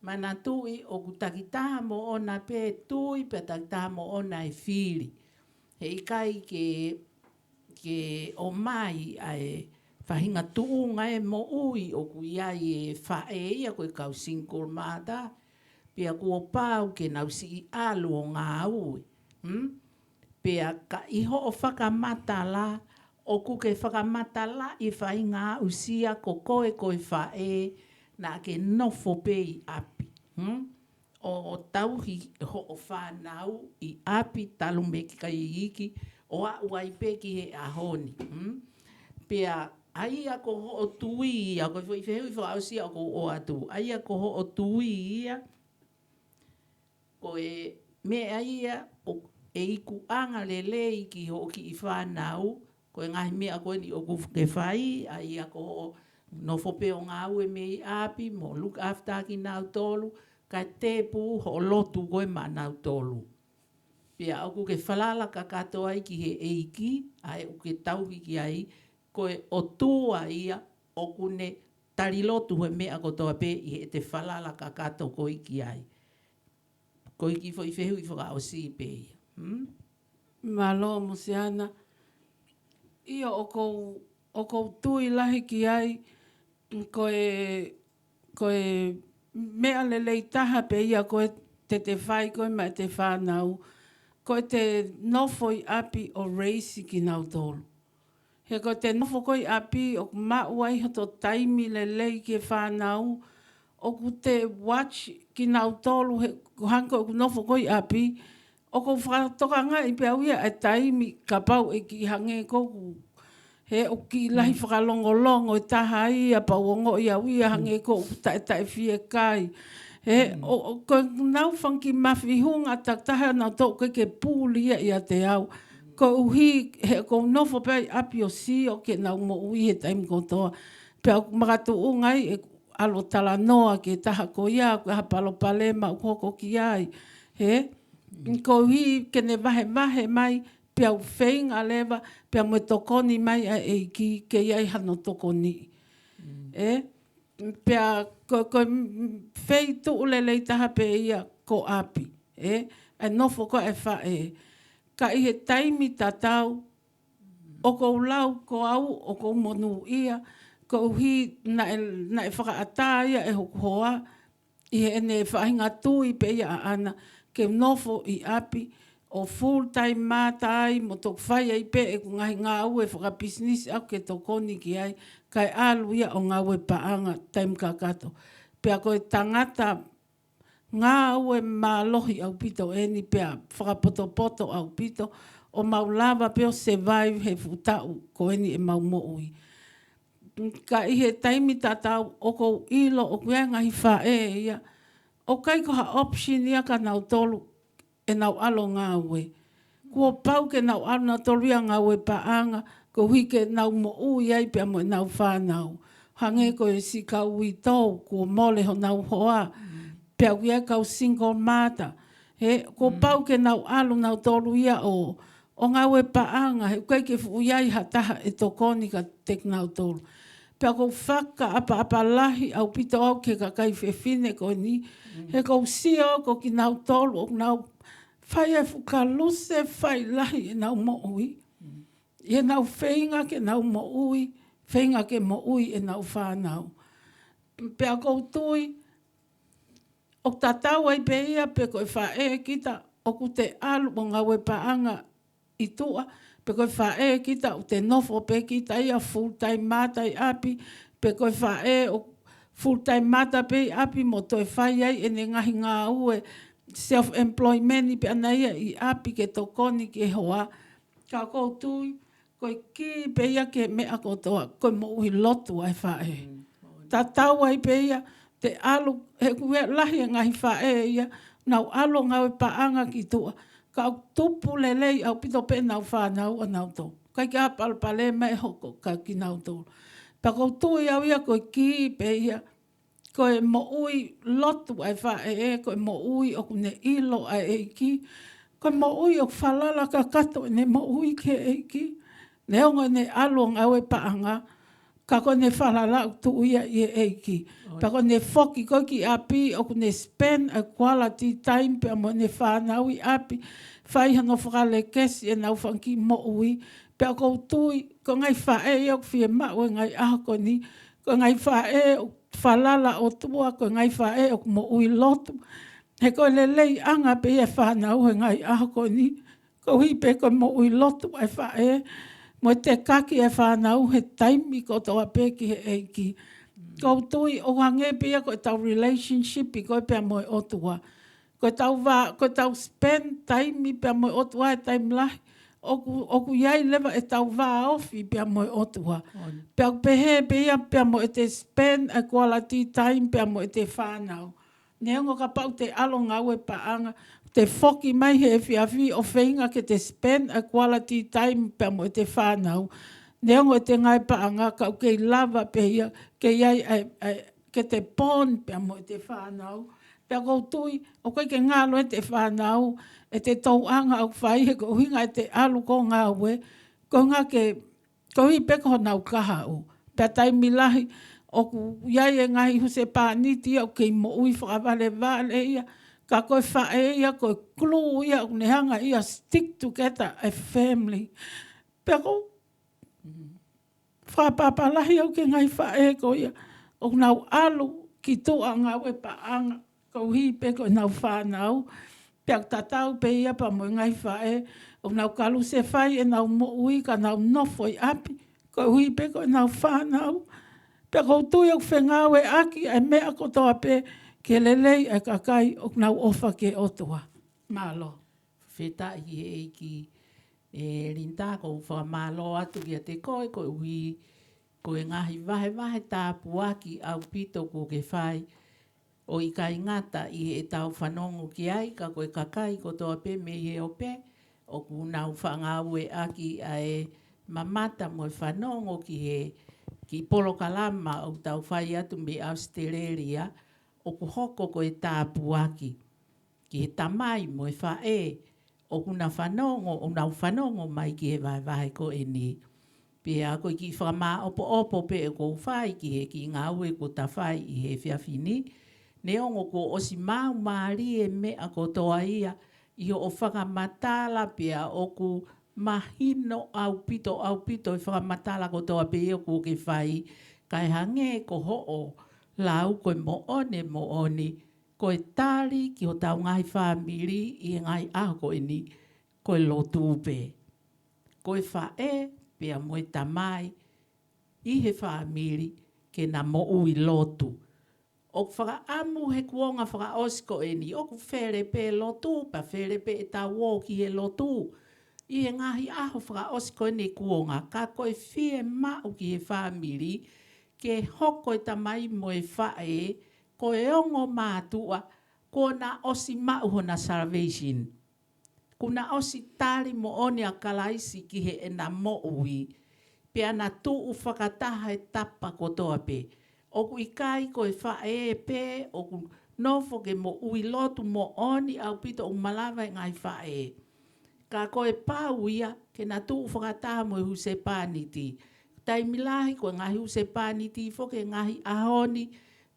Manatuʻi ʻoku takitaha moʻona pē tui, pea takitaha moʻona e fili. Heʻikai ke, ke ʻomai ʻa e faʻahinga tuʻunga e moʻui ʻoku ʻi ai e faʻē ia ko e kau single mother, pea kuo pau ke nau siʻi ʻalu ʻo ngāue. Hmm? Pea ka ʻi hoʻo fakamatala, ʻoku ke fakamatalaʻi e faʻahinga aʻusia ko koe ko e faʻē, naʻa ke nofo pē ʻi ʻapi. Hmm? ʻO, ʻo tauhi hoʻo fānau ʻi ʻapi talu mei he kai iiki, ʻo aʻu ai pē ki he ʻaho ni. Hmm? Pea ʻa ia ko hoʻo tui ia, ko e foʻi fehuʻi fakaʻosi ia ʻoku ou ʻoatu. ʻA ia ko hoʻo tui ia, ko e meʻa ia ʻoku ikuʻanga lelei ki hoʻo kiʻi fānau, ko e ngaahi meʻa ko eni ʻoku ke fai, ʻa ia ko hoʻo nofo pē ʻo ngāue mei ʻapi, mo look after kinautolu, kae tēpū hoʻo lotu ko ē maʻanautolu. Pea ʻoku ke falala kakato ai ki he ʻEiki, ʻa ē ʻoku ke tauhi ki ai, ko e ʻOtua ia ʻoku ne tali lotu he meʻa kotoa pē ʻi heʻete falala kakato ko ē ki ai. Ko e kiʻi foʻi fehuʻi fakaʻosi pē ia. Hmm? Mālō Mosiana. ʻIo ʻoku ou, ʻoku ou tui lahi ki ai, ko e, ko e meʻa lelei taha pē ia ko ē te te fai ko ē maʻa ʻete fānau, ko ʻete nofo ʻi ʻapi ʻo raise kinautolu. He ko ʻete nofo ko ē ʻi ʻapi, ʻoku maʻu ai hoto taimi lelei ki he fānau, ʻoku te watch kinautolu, he ko hangē ko ʻeku nofo ko ē ʻi ʻapi, ʻoku ou fakatokangaʻi pē au ia e taimi kapau ʻe kiʻi hangē ko ʻeku, he ʻoku kiʻi lahi fakalongolongo e taha ia, pea u ongoʻi au ia hangē ko ʻeku taʻetaʻefiekai. He ʻo, ʻo, ko ʻenau fanga kiʻi mafihunga takitaha naʻa nau toʻo ke ke puli ia ʻiate au. Koeʻuhi, he ʻoku ou nofo pē ʻi ʻapi ʻo sio ki heʻenau moʻui he taimi kotoa. Pea ʻoku makatuʻunga ai ʻeku ʻalu ʻo talanoa ki he taha ko ia, ko e hā e palopalema ʻoku hoko ki ai. He? Koeʻuhi ke ne vahevahe mai, pea u feinga leva, pea mo e tokoni mai ʻa e ʻEiki, ke ʻi ai hano tokoni. ʻE? Pea ko, ko e feituʻu lelei taha pē ia ko ʻapi, ē? ʻE nofo ko ē ʻa e faʻē. Ka ʻi he taimi tatau, ʻoku ou lau ko au, ʻoku ou monūʻia, koeʻuhi naʻe, naʻe fakaʻatā ia ʻe hoku hoa, ʻi heʻene faʻahinga tui pē ia ʻaʻana, ke nofo ʻi ʻapi, ʻo full time mata ai, mo toki fai ai pē ʻeku ngaahi ngāue fakapisinisi ʻaʻaku ke tokoni ki ai, kae ʻalu ia ʻo ngāue paʻanga taimi kakato. Pea ko e tangata ngāue mālohi ʻaupito eni pea fakapotopoto ʻaupito, ʻo mau lava pē ʻo survive he fuʻu taʻu ko eni ʻemau moʻui. Ka ʻi he taimi tatau ʻoku ou ʻilo ʻoku ʻi ai e ngaahi faʻē ia, ʻoku ʻikai ko ha option ia kia nautolu ʻenau ʻalu ʻo ngāue. Kuo pau ke nau ʻalu nautolu ia ʻo ngāue paʻanga, koeʻuhi ke nau moʻui ai pea mo ʻenau fānau. Hangē ko e siʻi kau uitou, kuo mole honau hoa. Pea ʻoku ʻi ai e kau single mother. He, kuo pau ke nau ʻalu nautolu ia ʻo, ʻo ngāue paʻanga, he ʻoku ʻikai ke fuʻu ʻi ai ha taha ʻe tokoni kiate kinautolu. Pea ʻoku ou fakaʻapaʻapa lahi ʻaupito au ki he kakai fefine ko eni. He ʻoku ou sio ko kinautolu ʻoku nau fai e fuʻu kaluse fai lahi ʻenau moʻui. ʻI heʻenau feinga ke nau moʻui, feinga ke moʻui ʻenau fānau. Pea ʻoku ou tui, ʻoku tatau ai pē ia pe ko e faʻē kita ʻoku te ʻalu ʻo ngāue paʻanga ʻi tuʻa, pe ko e faʻē kita ʻoku te nofo pē kita ia full time mata ʻi ʻapi, pe ko e faʻē ʻoku full time mata pē ʻi ʻapi mo toe fai ai ʻene ngaahi ngāue self employment pē ʻana ia ʻi ʻapi ke tokoni ki he hoa. Ka ʻoku ou tui, ko e kī pē ia ki he meʻa kotoa, ko e moʻui lotu ʻa e faʻē. Tatau ai pē ia, te ʻalu, he ʻoku ʻi ai e lahi e ngaahi faʻē ia, nau ʻalu ʻo ngāue paʻanga ki tuʻa, ka ʻoku tupu lelei ʻaupito pē ʻenau fānau ʻanautolu. ʻIkai ke ʻi ai ha palopalema ʻe hoko kia kinautolu. Pea ʻoku ou tui au ia ko e kī pē ia, ko e moʻui lotu ʻa e faʻē, ko e moʻui ʻoku ne ʻilo ʻa e ʻEiki, ko e moʻui ʻoku falala kakato ʻene moʻui ki he ʻEiki. Neongo ʻene ʻalu ʻo ngāue paʻanga, ka ko ʻene falala ʻoku tuʻu ia ʻi he ʻEiki. Pea ko ʻene foki ko ē ki ʻapi, ʻoku ne spend ʻa e quality time pea mo ʻene fānau ʻi ʻapi, fai hano fakalekesi ʻenau fanga kiʻi moʻui. Pea ʻoku ou tui, ko e ngaahi faʻē ia ʻoku fiemaʻu he ngaahi ʻaho ko eni, ko e ngaahi faʻē ʻoku falala ʻOtua, ko e ngaahi faʻē ʻoku moʻui lotu. He ko e leleiʻanga pē ia e fānau he ngaahi ʻaho ko eni, koeʻuhi pē ko e moʻui lotu ʻa e faʻē, mo e tekaki ʻa e fānau he taimi kotoa pē ki he ʻEiki. ʻOku ou tui ʻoku hangē pē ia ko ʻetau relationship ko ē pea mo e ʻOtua. Ko ʻetau vā, ko ʻetau spend time pea mo e ʻOtua he taimi lahi, ʻoku, ʻoku ʻi ai leva ʻetau vāofi pea mo e ʻOtua. Pea ʻoku pehē pē ia pea mo ʻete spend ʻa e quality time pea mo ʻete fānau. Neongo kapau te ʻalu ʻo ngāue paʻanga, te foki mai he efiafi ʻo feinga ke te spend ʻa e quality time pea mo ʻete fānau. Neongo ʻete ngāue paʻanga ka ʻoku kei lava pē ia, kei ʻi ai ʻa e, ʻa e, ke te bond pea mo ʻete fānau. Pea ʻoku ou tui, ʻoku ʻikai ke ngalo ʻete fānau, ʻete touʻanga ʻoku fai he ko e ʻuhinga ʻete ʻalu ko ē ʻo ngāue, ko e ʻuhinga ke, koeʻuhi pē ko honau kahaʻu. Pea taimi lahi, ʻoku ʻi ai e ngaahi husepāniti ia ʻoku kei moʻui fakavalevale ia, ka ko e faʻē ia, ko e glue ia, ʻoku ne hanga ia ʻo stick together a family. Pea ʻoku ou fakaʻapaʻapa lahi au ki he ngaahi faʻē ko ia ʻoku nau ʻalu ki tuʻa ʻo ngāue paʻanga, koeʻuhi pē ko ʻenau fānau. Pea ʻoku tatau pē ia pea mo e ngaahi faʻē ʻoku nau kaluse fai ʻenau moʻui ka nau nofo ʻi ʻapi, koeʻuhi pē ko ʻenau fānau. Pea ʻoku ou tui ʻoku fengāueʻaki ʻa e meʻa kotoa pē ki he lelei ʻa e kakai ʻoku nau ʻofa ki he ʻOtua. Mālō. Fakafetaʻi ki he ʻEiki. ʻE Linda, ʻoku ou fakamālō atu kiate koe, koeʻuhi ko e ngaahi vahevahe tāpuaki ʻaupito kuo ke fai, ʻo ʻikai ngata ʻi heʻetau fanongo ki ai, ka ko e kakai kotoa pē mei he ope, ʻoku nau fakangāueʻaki ʻa e mamata mo e fanongo ki he kiʻi polokalama ʻoku tau fai atu mei ʻAositelēlia, ʻoku hoko ko e tāpuaki ki he tamai mo e faʻē ʻoku na fanongo, ʻoku nau fanongo mai ki he vahevahe ko eni. Pea ko e kiʻi fakamāʻopoʻopo pē ʻoku ou fai ki he kiʻi ngāue kuo ta fai ʻi he efiafi ni, neongo kuo ʻosi maumālie e meʻa kotoa ia ʻi hoʻo fakamatala, pea ʻoku mahino ʻaupito, ʻaupito e fakamatala kotoa pē ia kuo ke fai, kae hangē ko hoʻo lau ko e moʻoni, moʻoni, ko e tali ki hotau ngaahi fāmili ʻi he ngaahi ʻaho ko eni, ko e lotu pē. Ko e faʻē pea mo e tamai ʻi he fāmili ke na moʻui lotu. ʻOku fakaʻamu he kuonga fakaʻosi ko eni, ʻoku fele pē lotu, pea fele pē ʻetau ō ki he lotu ʻi he ngaahi ʻaho fakaʻosi ko eni kuonga, ka ko e fiemaʻu ki he fāmili ke hoko e tamai mo e faʻē ko e ongo mātuʻa kuo na ʻosi maʻu hona salvation. Kuo na ʻosi tali moʻoni ʻa Kalaisi ki heʻena moʻui, pea na tuʻu fakataha e tapa kotoa pē. ʻOku ʻikai ko e faʻē pē ʻoku nofo ke moʻui lotu moʻoni ʻaupito ʻoku malava e ngaahi faʻē. Ka ko e pau ia ke na tuʻu fakataha mo e husepāniti. Taimi lahi ko e ngaahi husepāniti foki he ngaahi ʻaho ni,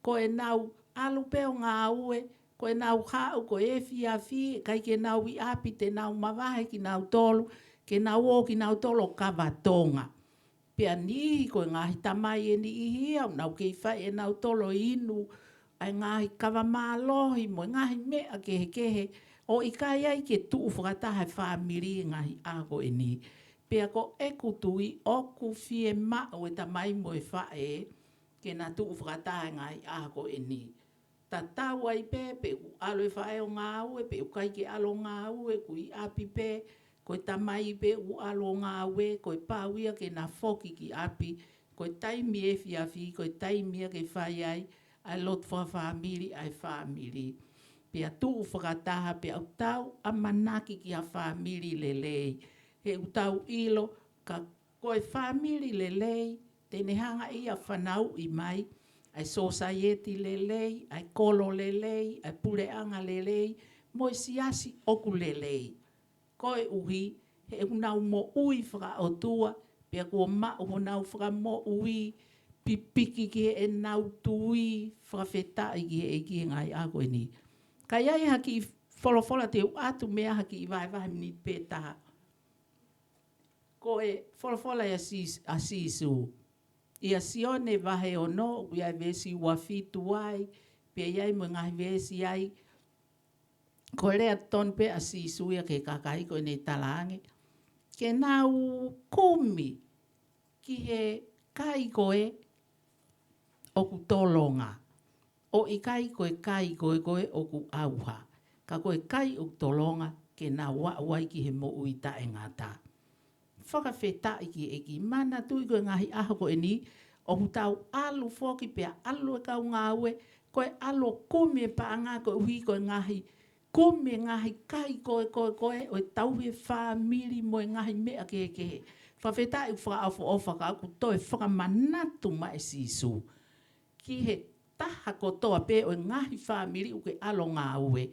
ko ʻenau ʻalu pē ʻo ngāue, ko ʻenau haʻu ko e efiafi, ʻikai ke nau ʻi ʻapi, te nau mavahe kinautolu, ke nau ō kinautolu ʻo kava Tonga. Pea niʻihi ko e ngaahi tamai ʻe niʻihi ia ʻoku nau kei fai ʻenautolu inu ʻa e ngaahi kava mālohi mo e ngaahi meʻa kehekehe, ʻo ʻikai ai ke tuʻu fakataha e fāmili he ngaahi ʻaho ko eni. Pea ko ʻeku tui ʻoku fiemaʻu e tamai mo e faʻē ke na tuʻu fakataha he ngaahi ʻaho ko eni. Tatau ai pē pe ʻoku ʻalu e faʻē ʻo ngāue, pe ʻoku ʻikai ke ʻalu ʻo ngāue, ʻoku ʻi ʻapi pē, ko e tamai pē ʻoku ʻalu ʻo ngāue, ko e pau ia ke na foki ki ʻapi, ko e taimi efiafi, ko e taimi ia ke fai ai ʻa e lotu fakafāmili ʻa e fāmili. Pea tuʻu fakataha, pea ʻoku tau ʻamanaki ki ha fāmili lelei. He ʻoku tau ʻilo, ka ko e fāmili lelei, te ne hanga ia ʻo fanauʻi mai ʻa e sōsaieti lelei, ʻa e kolo lelei, ʻa e puleʻanga lelei, mo e siasi ʻoku lelei. Koeʻuhi he ʻoku nau moʻui fakaʻotua, pea kuo maʻu honau fakamoʻui, pipiki ki heʻenau tui, fakafetaʻi ki he ʻEiki he ngaahi ʻaho ko eni. Ka ʻi ai ha kiʻi folofola te u ʻatu mei ai ha kiʻi vahevahe miniti pē taha. Ko e folofola ʻa Sīs-, ʻa Sīsū. ʻIa Sione vahe ono, ʻoku ʻi ai e veesi ua fitu ai, pea ʻi ai mo e ngaahi veesi ai. Ko e lea tonu pē ʻa Sīsū ia ki he kakai ko ʻene talaange ke nau kumi ki he kai ko ē ʻoku tolonga. ʻO ʻikai ko e kai ko ē ko ē ʻoku ʻauha. Ka ko e kai ʻoku tolonga ke nau aʻu ai ki he moʻui taʻengata. Fakafetaʻi ki he ʻEiki. Manatuʻi ko e ngaahi ʻaho ko eni, ʻoku tau ʻalu foki pea ʻalu e kau ngāue, ko e ʻalu ʻo kumi e paʻanga koeʻuhi ko e ngaahi kumi e ngaahi kai ko ē, ko ē, ko ē, ʻo e tauhi e fāmili mo e ngaahi meʻa kehekehe. Fakafetaʻi ʻoku fakaʻofoʻofa ka ʻoku toe fakamanatu mai ʻe Sīsū ki he taha kotoa pē ʻo e ngaahi fāmili ʻoku ke ʻalu ʻo ngāue.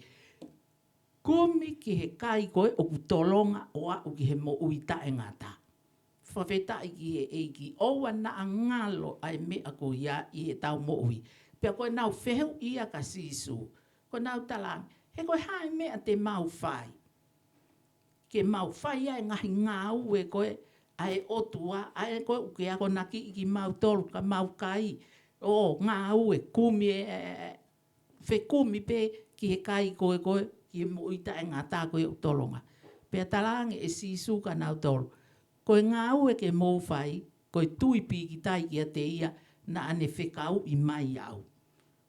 Kumi ki he kai ko ē ʻoku tolonga ʻo aʻu ki he moʻui taʻengata. Fakafetaʻi ki he ʻEiki, ʻoua naʻa ngalo ʻa e meʻa ko ia ʻi heʻetau moʻui. Pea ko ʻenau fehuʻi ia kia Sīsū, ko ʻenau talaange, he ko e hā e meʻa te mau fai ke mau fai ai e ngaahi ngāue ko ē ʻa e ʻOtua, ʻa ē ko ē ʻoku ke akonakiʻi kimautolu ka mau kai, ʻo ngāue kumi e, e, e, fekumi pē ki he kai ko ē ko ē, ki he moʻui taʻengata ko ē ʻoku tolonga. Pea talaange ʻe Sīsū kia nautolu, ko e ngāue ke mou fai, ko e tui pīkitai kiate ia naʻa ne fekauʻi mai au.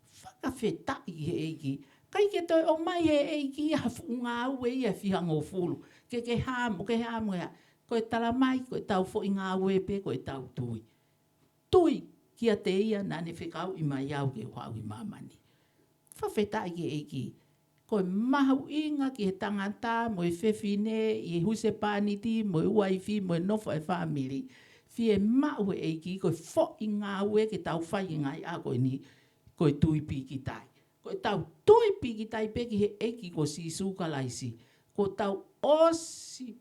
Fakafetaʻi ki he ʻEiki. ʻIkai ke toe ʻomai he ʻEiki ia ha fuʻu ngāue ia ʻe fihangofulu. Ke ke hā mo, ke hā mo ia. Ko e tala mai, ko ʻetau foʻi ngāue pē, ko ʻetau tui. Tui kiate ia naʻa ne fekauʻi mai au ke u haʻu ki māmani. Fakafetaʻi ki he ʻEiki. Ko e mahuʻinga ki he tangata mo e fefine, ʻi he husepāniti mo e uaifi mo e nofo e fāmili. Fiemaʻu he ʻEiki ko e foʻi ngāue ke tau fai he ngaahi ʻaho ko eni, ko e tui pīkitai. Ko ʻetau tui pīkitai pē ki he ʻEiki ko Sīsū Kalaisi, kuo tau ʻosi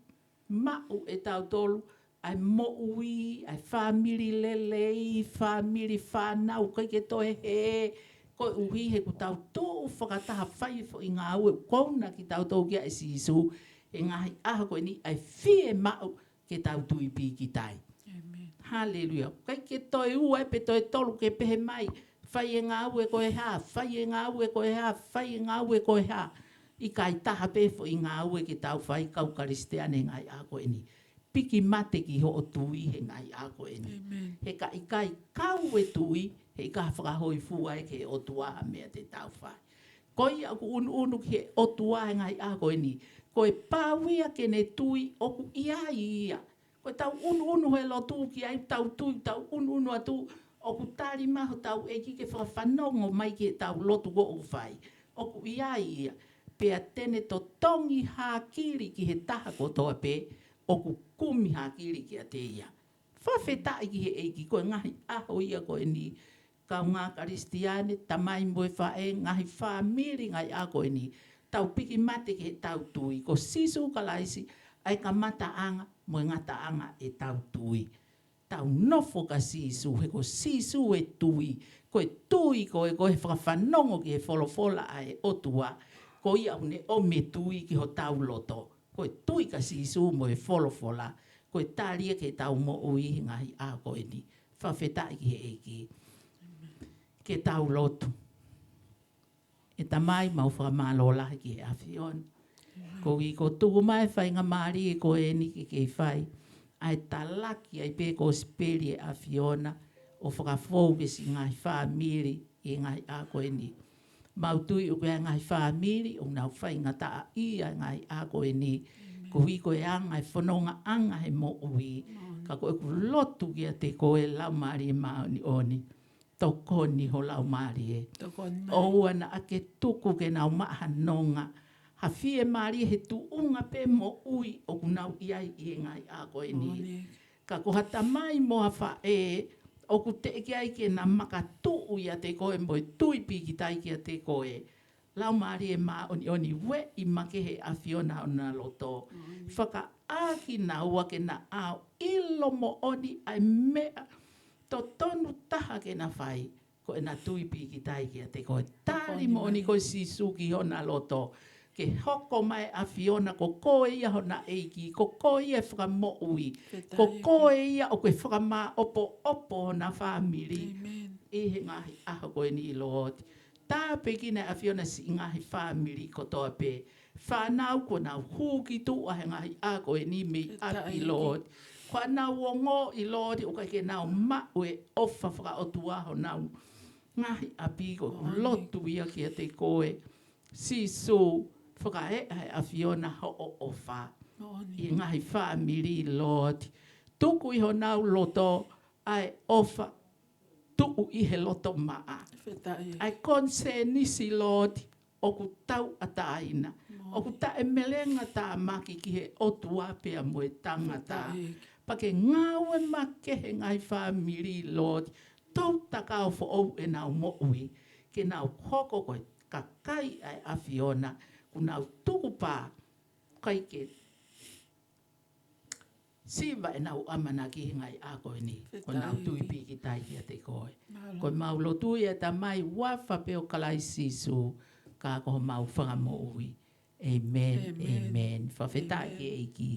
maʻu ʻe tautolu ʻa e moʻui, ʻa e fāmili lelei, fāmili fānau, ʻikai ke toe hē, koeʻuhi he kuo tau tuʻu fakataha fai e foʻi ngāue ʻoku na kitautolu kia ʻe Sīsū, he ngaahi ʻaho ko eni ʻa e fiemaʻu ke tau tui pīkitai. Amen. Haleluia. ʻIkai ke toe ua pe toe tolu ke pehē mai, fai e ngāue ko e hā, fai e ngāue ko e hā, fai e ngāue ko e hā. ʻIkai, taha pē foʻi ngāue ke tau fai kau Kalisitiane he ngaahi ʻaho ko eni. Piki mate ki hoʻo tui he ngaahi ʻaho ko eni. Amen. He ka ʻikai kau e tui, heʻikai fakahōifua ia ki he ʻOtua ha meʻa te tau fai. Ko ia ʻoku ʻunuʻunu ki he ʻOtua he ngaahi ʻaho ko eni. Ko e pau ia ke ne tui ʻoku ʻi ai ia. Ko ʻetau ʻunuʻunu he lotu ki ai, tau tui, tau ʻunuʻunu atu, ʻoku tali mai hotau ʻEiki ke fakafanongo mai ki heʻetau lotu ʻoku fai. ʻOku ʻi ai ia. Pea te ne totongi hākili ki he taha kotoa pē, ʻoku kumi hākili kiate ia. Fakafetaʻi ki he ʻEiki, ko e ngaahi ʻaho ia ko eni, kaungā Kalisitiane, tamai mo e faʻē, ngaahi fāmili ngaahi ʻaho ko eni. Tau piki mate ki heʻetau tui. Ko Sīsū Kalaisi, ʻa e kamataʻanga mo e ngataʻanga ʻetau tui. Tau nofo kia Sīsū, he ko Sīsū e tui. Ko e tui ko e, ko e fakafanongo ki he folofola ʻa e ʻOtua. Ko ia ʻoku ne ʻomi e tui ki hotau loto. Ko e tui kia Sīsū mo e folofola. Ko e tali ia ki heʻetau moʻui he ngaahi ʻaho ko eni. Fakafetaʻi ki he ʻEiki. Ke tau lotu. ʻE Tamai, mau fakamālō lahi ki he ʻAfiona. Koeʻuhi kuo tuku mai e faingamālie ko eni ke kei fai ʻa e talaki ai pē kosipeli ʻa e ʻAfiona, ʻo fakafou ki he siʻi ngaahi fāmili ʻi he ngaahi ʻaho ko eni. Mau tui ʻoku ʻi ai e ngaahi fāmili ʻoku nau faingataʻaʻia he ngaahi ʻaho ko eni. Koeʻuhi ko e anga e fonongaʻanga he moʻui. Ka ko ʻeku lotu kiate koe Laumālie Māʻoniʻoni. Tokoni ho Laumālie. Tokoni mai. ʻOua naʻa ke tuku ke nau maʻa ha nonga, ha fiemālie he tuʻunga pē moʻui ʻoku nau ʻi ai ʻi he ngaahi ʻaho ko eni. Moʻoni. Ka ko ha tamai mo ha faʻē, ʻoku teʻeki ai ke na makatuʻu ʻiate koe mo e tui pīkitai kiate koe. Laumālie Māʻoniʻoni, ueʻi makehe ʻAfiona ʻo na loto. Moʻoni. Fakaʻā kinaua ke na ʻilo moʻoni ʻa e meʻa totonu taha ke na fai, ko ʻena tui pīkitai kiate koe. Tali moʻoni ko Sīsū ki hona loto. Ke hoko mai ʻAfiona ko koe ia hona ʻEiki, ko koe ia e fakamoʻui, ko koe ia ʻoku ke fakamāʻopoʻopo hona fāmili. ʻI he ngaahi ʻaho ko eni Lord. Tāpuekina ʻAfiona siʻi ngaahi fāmili kotoa pē. Fānau kuo nau hū ki tuʻa he ngaahi ʻaho ko eni mei ʻapi Lord. Ko ʻenau ongoʻi Lord ʻoku ʻikai ke nau maʻu e ʻofa fakaʻotua honau ngaahi ʻapi ko ʻeku lotu ia kiate koe. Sīsū, fakaeʻa ʻe ʻAfiona hoʻo ʻofa. ʻI he ngaahi fāmili Lord. Tuku ʻi honau loto ʻa e ʻofa tuʻu ʻi he loto maʻa. ʻA e konisēnisi Lord ʻoku tauʻatāina. ʻOku taʻemelenga tāmaki ki he ʻOtua pea mo e tangata. Pea ke ngāue makehe he ngaahi fāmili Lord. Toutakau foʻou ʻenau moʻui. Ke nau hoko ko e kakai ʻa e ʻAfiona. Kuo nau tukupā. ʻIkai ke siva ʻenau ʻamanaki he ngaahi ʻaho ko eni. Ko ʻenau tui pīkitai kiate koe. Ko ʻemau lotu ia Tamai huafa pē ʻo Kalaisi Sīsū. Ka ko homau fakamoʻui. ʻĒmeni. ʻĒmeni. Fakafetaʻi ki he ʻEiki.